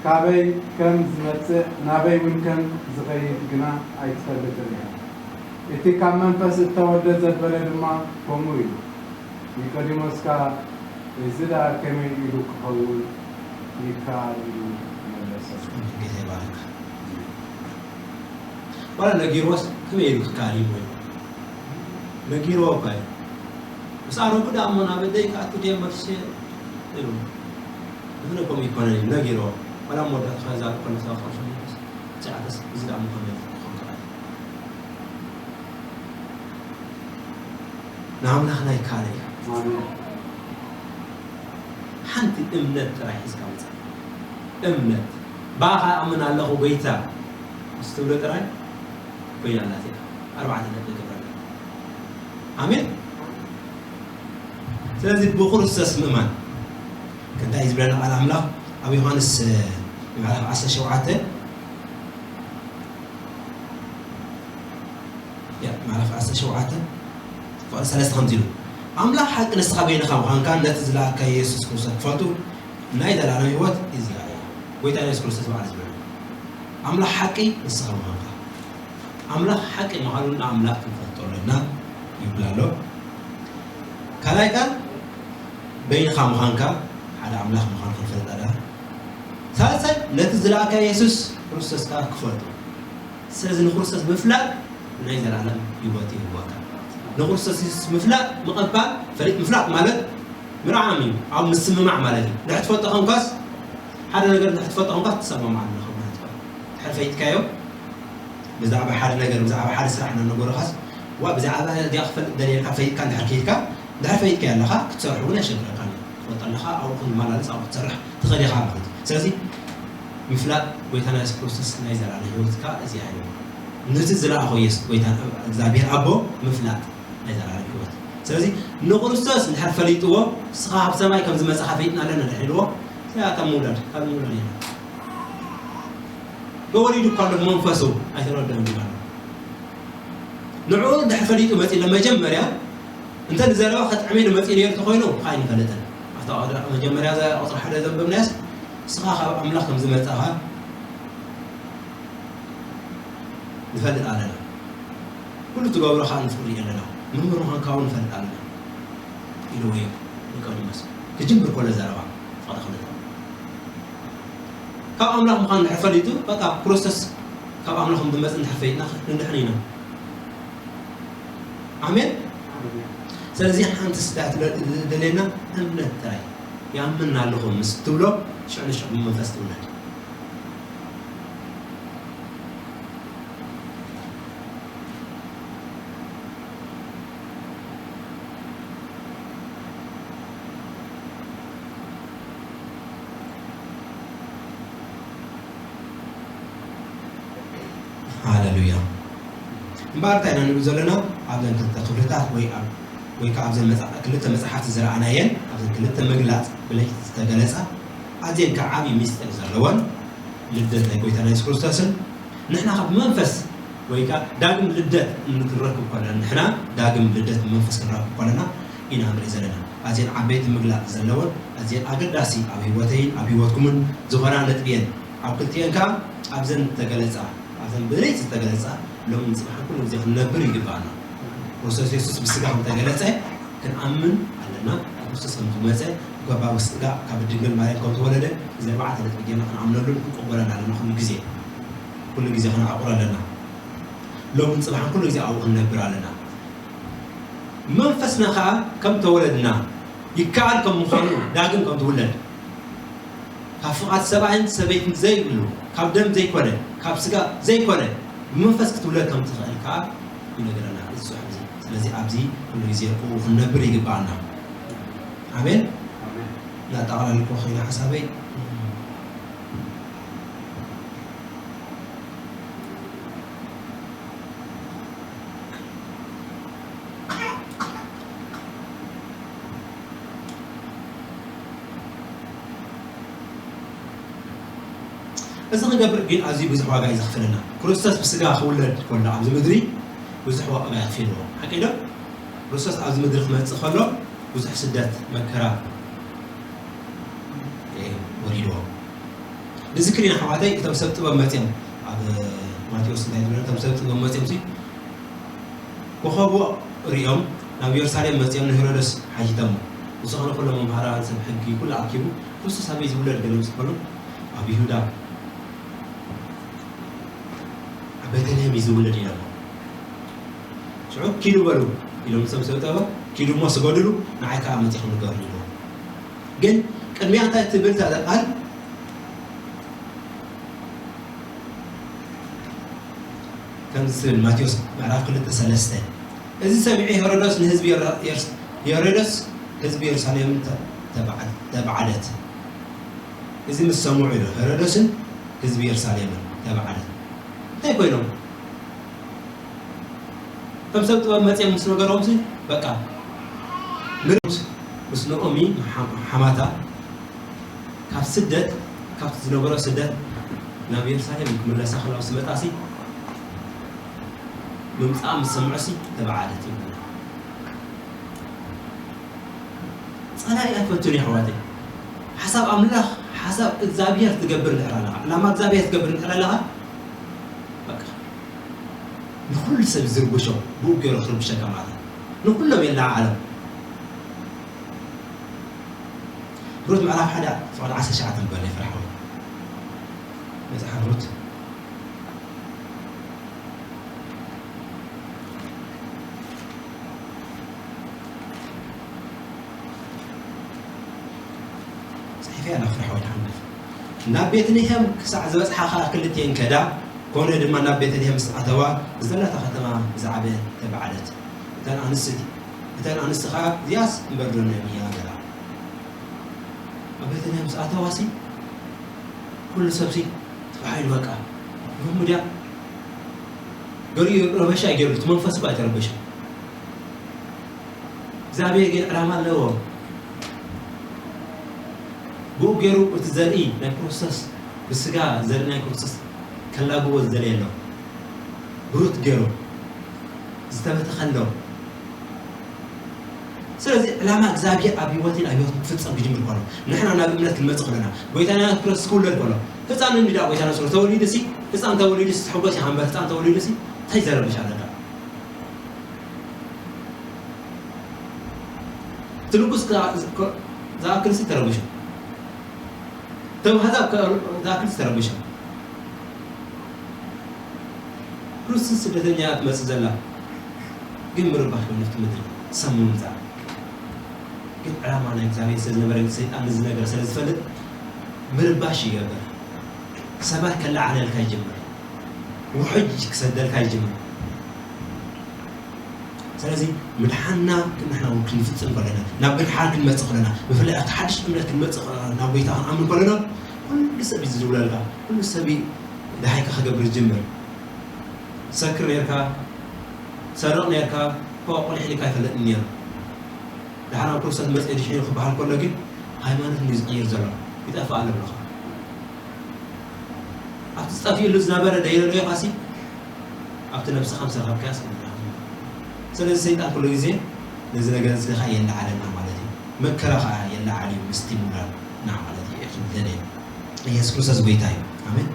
ካበይ ከም ዝመጽእ ናበይ እውን ከም ዝኸይድ ግና ኣይትፈልጥን ኢኻ። እቲ ካብ መንፈስ እተወልደ ዘበለ ድማ ከምኡ እዩ። ኒቆዲሞስ ከኣ፣ እዚ ደኣ ከመይ ኢሉ ክኸውን ይከኣል? ኢሉ መለሰ። ጌታ ይባርክ። ዋላ ነጊርዎስ ከመይ ኢሉ ክከኣል እዩ? ነጊርዎ እኳ እዩ። ምስ ኣረጉ ደኣ እሞ ናብ ኣደይ ክኣቱ ድየ መልሲ ኢሉ። ንሕና ከምኡ ይኮነን እዩ ነጊርዎ። ዋላ መወዳእታ ክዛረብ ከሎ ሰብኣዊ ቃልሲ መንፈስ ትሽዓተ ሰብ እዚ ደኣ ምኾነ ክኸውን ከኣለ። ንኣምላኽና ይከኣሎ እዩ። ኣሜን። ሓንቲ እምነት ጥራይ ሒዝካ ምጻእ። እምነት። ብኣኻ ኣምን ኣለኹ ጎይታ ምስ ትብሎ ጥራይ ኮይና ኣላ እዚኣ። ኣርባዕተ ነጥቢ ገብረና። ኣሜን። ስለዚ ብክርስቶስ ምእማን እንታይ ዝብለና ቃል ኣምላኽ ኣብ ዮሃንስ ምዕራፍ ዓሰርተ ሸውዓተ ያ፣ ምዕራፍ ዓሰርተ ሸውዓተ ፍቕዲ ሰለስተ ከምዚ ኢሉ፣ ኣምላኽ ሓቂ ንስኻ በይንኻ ምዃንካ ነቲ ዝለኣካ የሱስ ክርስቶስ ክፈልጡ ናይ ዘላለም ህይወት እዚኣ እያ። ጎይታ የሱስ ክርስቶስ በዓል ዝበለ ኣምላኽ ሓቂ ንስኻ ምዃንካ፣ ኣምላኽ ሓቂ ምዃኑ ንኣምላኽ ክንፈልጦ ኣለና ይብል ኣሎ። ካልኣይ ቃል በይንኻ ምዃንካ ሓደ ኣምላኽ ምዃኑ ክንፈልጥ ኣለና። ሳልሳይ ነቲ ዝለኣካ የሱስ ክርስቶስ ከዓ ክፈልጡ። ስለዚ ንክርስቶስ ምፍላጥ ናይ ዘላለም ህይወት ይህበካ። ንክርስቶስ የሱስ ምፍላጥ ምቕባል፣ ፈሊጥ ምፍላጥ ማለት ምርዓም እዩ፣ ኣብ ምስምማዕ ማለት እዩ። ንድሕር ትፈልጦ ኸንኳስ ሓደ ነገር ንድሕር ትፈልጦ ኸንኳስ ትሰማማዕ ኣለኻ ማለት እዩ። ድሕር ፈይጥካዮ ብዛዕባ ሓደ ነገር ብዛዕባ ሓደ ስራሕ እናነገሩኻስ ዋ ብዛዕባ እዚኣ ክፈልጥ ደልየልካ ፈይጥካ እንድሕር ከይድካ እንድሕር ፈይጥካ ኣለኻ ክትሰርሕ እውን ኣሸግረካ ትፈልጦ ኣለኻ ኣብኡ ክንመላለስ ኣብኡ ክትሰርሕ ትኽእል ኢኻ ማለት እዩ። ስለዚ ምፍላጥ ጎይታና የሱስ ክርስቶስ ናይ ዘላለ ህይወትካ እዚኣ ኣለዋ። ነቲ ዝለኣኾ የሱስ ጎይታ እግዚኣብሔር ኣቦ ምፍላጥ ናይ ዘላለ ህይወት። ስለዚ ንክርስቶስ እንድሕር ፈሊጥዎ ንስኻ ካብ ሰማይ ከም ዝመፅኻ ፈይጥና ኣለና ድሕር ኢልዎ እዚኣ ካብ ምውላድ ካብ ምውላድ የለን። ተወሊዱ እኳ ኣሎ መንፈሱ ኣይተረድኦን ይብል ኣሎ። ንዕኡ እንድሕር ፈሊጡ መፂኡ መጀመርያ እንተ ንዘረባ ከጥዕመ ኢሉ መፂኡ ነይሩ ተኮይኑ ከዓ ኣይንፈልጥን። ኣብታ መጀመርያ እዛ ቁፅሪ ሓደ ዘንበብናያስ ንስኻ ካብ ኣምላኽ ከም ዝመፃኻ ንፈልጥ ኣለና። ኩሉ ትገብሮ ከዓ ንፍቅሪ ኣለና። መምህር ምዃንካ እውን ንፈልጥ ኣለና ኢልዎ እዩ ኒቆዲሞስ ክጅምር ከሎ ዘረባ። ፍቕሪ ክልተ ካብ ኣምላኽ ምዃን እንድሕር ፈሊጡ በቃ ክርስቶስ ካብ ኣምላኽ ከም ዝመፅእ እንድሕር ፈሊጥና ንድሕን ኢና። ኣሜን። ስለዚ ሓንቲ ስዳ ትደልየና እምነት ጥራይ። ያምን ኣለኹ ምስ ትብሎ ሽዑ ንሽዑ ብመንፈስ ትውለድ። ሃለሉያ። እምበኣር እንታይ ኢና ንብል ዘለና? ኣብዘን ክልተ ክፍልታት ወይ ኣብ ወይ ከዓ ኣብዘን መጽ- ክልተ መጽሓፍቲ ዝረኣናየን ኣብዘን ክልተ ምግላጽ ብለይቲ ዝተገለጻ ኣዝየን ከዓ ዓብዪ ሚስጥር ዘለወን ልደት ናይ ጎይታና የሱስ ክርስቶስን ንሕና ካብ መንፈስ ወይ ከዓ ዳግም ልደት እንክንረክብ ከለና ንሕና ዳግም ልደት መንፈስ ክንረክብ ከለና ኢና ንርኢ ዘለና። ኣዝየን ዓበይቲ ምግላጽ ዘለወን ኣዝየን ኣገዳሲ ኣብ ህይወተይን ኣብ ህይወትኩምን ዝኾና ነጥቢ እየን። ኣብ ክልቲኤን ከኣ ኣብዘን ዝተገለጻ ኣብዘን ብለይቲ ዝተገለጻ ሎምን ጽባሕን ኩሉ ግዜ ክንነብር ይግብኣና። ክርስቶስ የሱስ ብስጋ ከም ተገለጸ ክንኣምን ኣለና። ክርስቶስ ከም ዝመጸ ጎባዊ ስጋ ካብ ድንግል ማርያም ከም ተወለደ እዚ ኣርባዕተ ነጥቢ ጌርና ክንኣምነሉን ክንቅበሎን ኣለና። ኩሉ ግዜ ኩሉ ግዜ ክነዕቑሮ ኣለና። ሎምን ጽባሕን ኩሉ ግዜ ኣብኡ ክንነብር ኣለና። መንፈስና ከኣ ከም ተወለድና ይከኣል ከም ምዃኑ ዳግም ከም ትውለድ ካብ ፍቓድ ሰብኣይን ሰበይትን ዘይብሉ ካብ ደም ዘይኮነ ካብ ስጋ ዘይኮነ ብመንፈስ ክትውለድ ከም ትኽእል ከኣ ይነግረና እዚ ጽሑፍ እዚ። ስለዚ ኣብዚ ኩሉ ግዜ ብኡ ክንነብር ይግብኣና። ኣሜን። እናጠቓለልኩ ከይነ ሓሳበይ እዚ ክገብር ግን ኣዝዩ ብዙሕ ዋጋ እዩ ዘኽፍለና። ክርስቶስ ብስጋ ክውለድ ከሎ ኣብዚ ምድሪ ብዙሕ ዋጋ የኽፊልዎ። ሓቂ ዶ? ክርስቶስ ኣብዚ ምድሪ ክመጽእ ከሎ ብዙሕ ስደት፣ መከራ፣ ወሪድዎ። ንዝክር ኢና ኣሕዋተይ፣ እቶም ሰብ ጥበብ መጺኦም ኣብ ማቴዎስ እንታይ ዝብለ፣ እቶም ሰብ ጥበብ መጺኦም ሲ ኮኸቡ ሪኦም ናብ ኢየሩሳሌም መጺኦም ንሄሮደስ ሓቲቶሞ። ብዝኾነ ኩሎም መምሃራን ሰብ ሕጊ ኩሉ ኣኪቡ፣ ክርስቶስ ኣበይ ዝውለድ ገለ ምስ በሉ፣ ኣብ ይሁዳ ኣብ ቤተልሔም እዩ ዝውለድ ኢሎሞ። ሽዑ ኪዱ በሉ ኢሎም እቶም ሰብ ጥበብ ኪዱ እሞ ስገድሉ፣ ንዓይ ከዓ መጺኹም ንገሩ ኢልዎ። ግን ቅድሚያ እንታይ ትብል እዛ ቃል? ከምዚ ትብል ማቴዎስ ምዕራፍ ክልተ ሰለስተ፣ እዚ ሰሚዑ ሄሮዶስ ንህዝቢ የር- የርስ- ሄሮዶስ ህዝቢ የሩሳሌምን ተ- ተባዕ- ተባዕደት። እዚ ምስ ሰምዑ ኢሉ ሄሮዶስን ህዝቢ የሩሳሌምን ተባዕለት። እንታይ ኮይኖም? ከም ሰብ ጥበብ መጺኦም ምስ ነገሮምሲ፣ በቃ፣ ምርምስ ምስ ነኦሚ ሓ-፣ ሓማታ ካብ ስደት፣ ካብቲ ዝነበሮ ስደት ናብ የሩሳሌም ክምለሳ ከለዋ ምስ መጻሲ፣ ምምጻኣ ምስ ሰምዑሲ ተባዕለት ይብለና። ጸላኢ ኣይፈቱን እዩ ኣሕዋተይ። ሓሳብ ኣምላኽ፣ ሓሳብ እግዚኣብሔር ትገብር እንድሕር ኣለኻ፣ ዕላማ እግዚኣብሔር ትገብር እንድሕር ኣለኻ፣ በቃ፣ ንኹሉ ሰብ ዝርብሾ፣ ብኡ ገይሩ ክርብሸካ ማለት እዩ። ንኹሎም የለዓዕሎም። ሩት ምዕራፍ ሓደ ፍቕዲ ዓሰርተ ትሽዓተ ንበል ይፍራሕ ወይ። መጽሓፍ ሩት። ጽሒፈያ ናብ ፍራሕ ወይ ንሓንደፍ። ናብ ቤትልሄም ክሳዕ ዝበጽሓ ኸኣ ክልቲኤን ከዳ፣ ኮነ ድማ ናብ ቤትልሄም ምስ ኣተዋ፣ ዘለታ ከተማ ብዛዕበ ተባዕለት። እተን ኣንስቲ፣ እተን ኣንስቲ ኸኣ፣ እዚኣስ እምበር ዶ ነቢይ እያ በላ። ኣብ ቤትልሄም ምስ ኣተዋሲ፣ ኩሉ ሰብሲ ተባሂሉ በቃ። ምህሙ ድያ? ገሊኡ ረበሻ እዩ ገይሩ፣ እቲ መንፈስ እኳ ኣይተረበሸን። እግዚኣብሔር ግን ዕላማ ኣለዎ። ብኡ ገይሩ እቲ ዘርኢ ናይ ክርስቶስ፣ ብስጋ ዘርኢ ናይ ክርስቶስ ከላግቦ ዝደለየ ኣሎ። ብሩት ገይሩ ዝተበተኸ ኣሎ። ስለዚ ዕላማ እግዚኣብሔር ኣብ ህይወትን ኣብ ህይወትን ክፍጸም ክጅምር ከሎ፣ ንሕና ናብ እምነት ክንመጽእ ከለና፣ ጎይታና የሱስ ክርስቶስ ክውለድ ከሎ፣ ህጻን እንዲ ደኣ ጎይታና የሱስ ክርስቶስ ተወሊዱ ሲ፣ ህጻን ተወሊዱ ሲ፣ ትሕጎስ ኢኻ እምበር፣ ህጻን ተወሊዱ ሲ፣ እንታይ ዘረብሽ ኣለካ? እቲ ንጉስ ክኣ-፣ ክ-፣ ዝኣክል ሲ ተረቢሹ። እቶም ኣሕዛብ ክኣ-፣ ዝኣክል ሲ ተረቢሾም። ሩት ስደተኛ እያ ትመጽእ ዘላ። ግን ምርባሽ ወይ ነፍቲ ምድሪ ሰሙ ምጻእ። ግን ዕላማ ናይ እግዚኣብሔር ስለ ዝነበረ፣ ሰይጣን ነዚ ነገር ስለ ዝፈልጥ፣ ምርባሽ ይገብር። ሰባት ከለዓዕለልካ ይጅምር። ውሕጅ ክሰደልካ ይጅምር። ስለዚ ምድሓንና ንሕና እውን ክንፍጽም ከለና፣ ናብ ምድሓን ክንመጽእ ከለና፣ ብፍላይ ኣብቲ ሓድሽ እምነት ክንመጽእ ከለና፣ ናብ ጎይታ ክንኣምን ከለና፣ ኩሉ ሰብ እዩ ዝድውለልካ። ኩሉ ሰብ እዩ ደሃይካ ክገብር ዝጅምር። ሰክር ኔርካ፣ ሰርቕ ኔርካ፣ እኮ ቁልሕ ኢልካ ኣይፈለጥን ነይሩ። ደሓር ኣብ ክርስቶስ መጽእ ድሒኑ ክበሃል ከሎ ግን፣ ሃይማኖት እንድዩ ዝቕይር ዘሎ። ይጠፍእ ኣሎ ብለኻ። ኣብቲ ዝጠፍእሉ ዝነበረ ደይረለዮ ኻሲ፣ ኣብቲ ነብስኻ ምስ ረኸብካያስ ክምራሕ እዩ። ስለዚ ሰይጣን ኩሉ ግዜ ነዚ ነገር እዚ ኸዓ የለዓለና ማለት እዩ። መከራ ኸዓ የለዓል እዩ፣ ምስቲ ምውላድና ማለት እዩ። ኤርትራ ደለየ። ኢየሱስ ክርስቶስ ጎይታ እዩ። ኣሜን።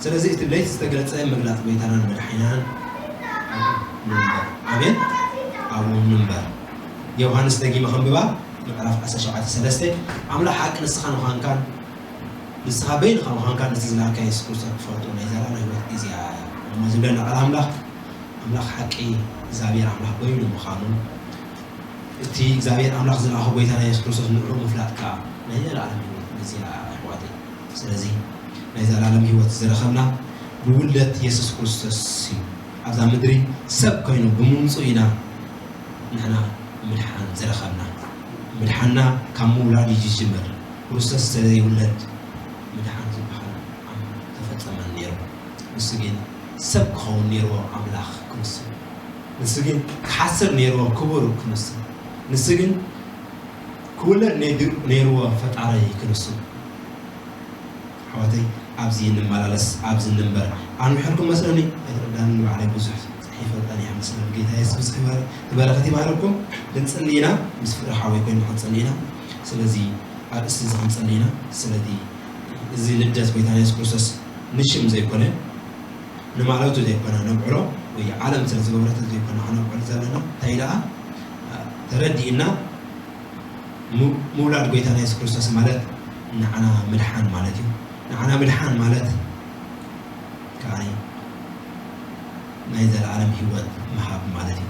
ስለዚ እቲ ለይቲ ዝተገለጸ ምግላጽ ጎይታናን መድሓኒናን ንንበር። ኣሜን። ኣብኡ ንንበር። ዮሃንስ ደጊመ ከንብባ፣ ምዕራፍ ዓሰርተ ሸውዓተ ሰለስተ፣ ኣምላኽ ሓቂ ንስኻ ምዃንካን፣ ንስኻ በይንኻ ምዃንካን፣ ነቲ ዝለኣካ የሱስ ክርስቶስ ክፈልጡ ናይ ዘላለም ህይወት እዚኣ እያ። እሞ ዝብለና ቃል ኣምላኽ፣ ኣምላኽ ሓቂ እግዚኣብሔር ኣምላኽ በይኑ ምዃኑ፣ እቲ እግዚኣብሔር ኣምላኽ ዝለኣኾ ጎይታና የሱስ ክርስቶስ ንዕኡ ምፍላጥ ከኣ ናይ ዘላለም ህይወት እዚኣ ኣሕዋተይ። ስለዚ ናይ ዘላለም ህይወት ዝረኸብና ብውልደት የሱስ ክርስቶስ እዩ። ኣብዛ ምድሪ ሰብ ኮይኑ ብምምፅኡ ኢና ንሕና ምድሓን ዝረኸብና። ምድሓንና ካብ ምውላድ እዩ ዝጅምር። ክርስቶስ ስለዘይውለድ ምድሓን ዝበሃል ኣይተፈጸመን ነይሩ። ንሱ ግን ሰብ ክኸውን ነይርዎ ኣምላኽ ክንሱ። ንሱ ግን ክሓስር ነይርዎ ክቡር ክንሱ። ንሱ ግን ክውለድ ነይሩ-፣ ነይርዎ ፈጣሪ ክንሱ። ኣሕዋተይ፣ ኣብዚ እንመላለስ፣ ኣብዚ እንንበር፣ ኣነ ምሕርኩም መስለኒ ኣይተረዳንን። ንባዕለይ ብዙሕ ጽሒፈ ጸኒሐ መስለኒ። ጌታ የሱስ ይባር-፣ ይባረኽ፣ ይባረኽኩም። ክንጽሊ ኢና፣ ምስ ፍረ ሓወይ ኮይና ክንጽሊ ኢና። ስለዚ ኣርእስቲ እዚ ክንጽሊ ኢና። ስለዚ እዚ ልደት ጎይታና የሱስ ክርስቶስ ንሽም ዘይኮነ፣ ንማለቱ ዘይኮነ ነብዕሎ፣ ወይ ዓለም ስለ ዝገበረቶ ዘይኮነ ክነብዕሎ ዘለና። እንታይ ደኣ ተረዲእና፣ ሙ-፣ ምውላድ ጎይታና የሱስ ክርስቶስ ማለት ንዓና ምድሓን ማለት እዩ። ንዓና ምድሓን ማለት ከኣ ናይ ዘለኣለም ህይወት ምሃብ ማለት እዩ።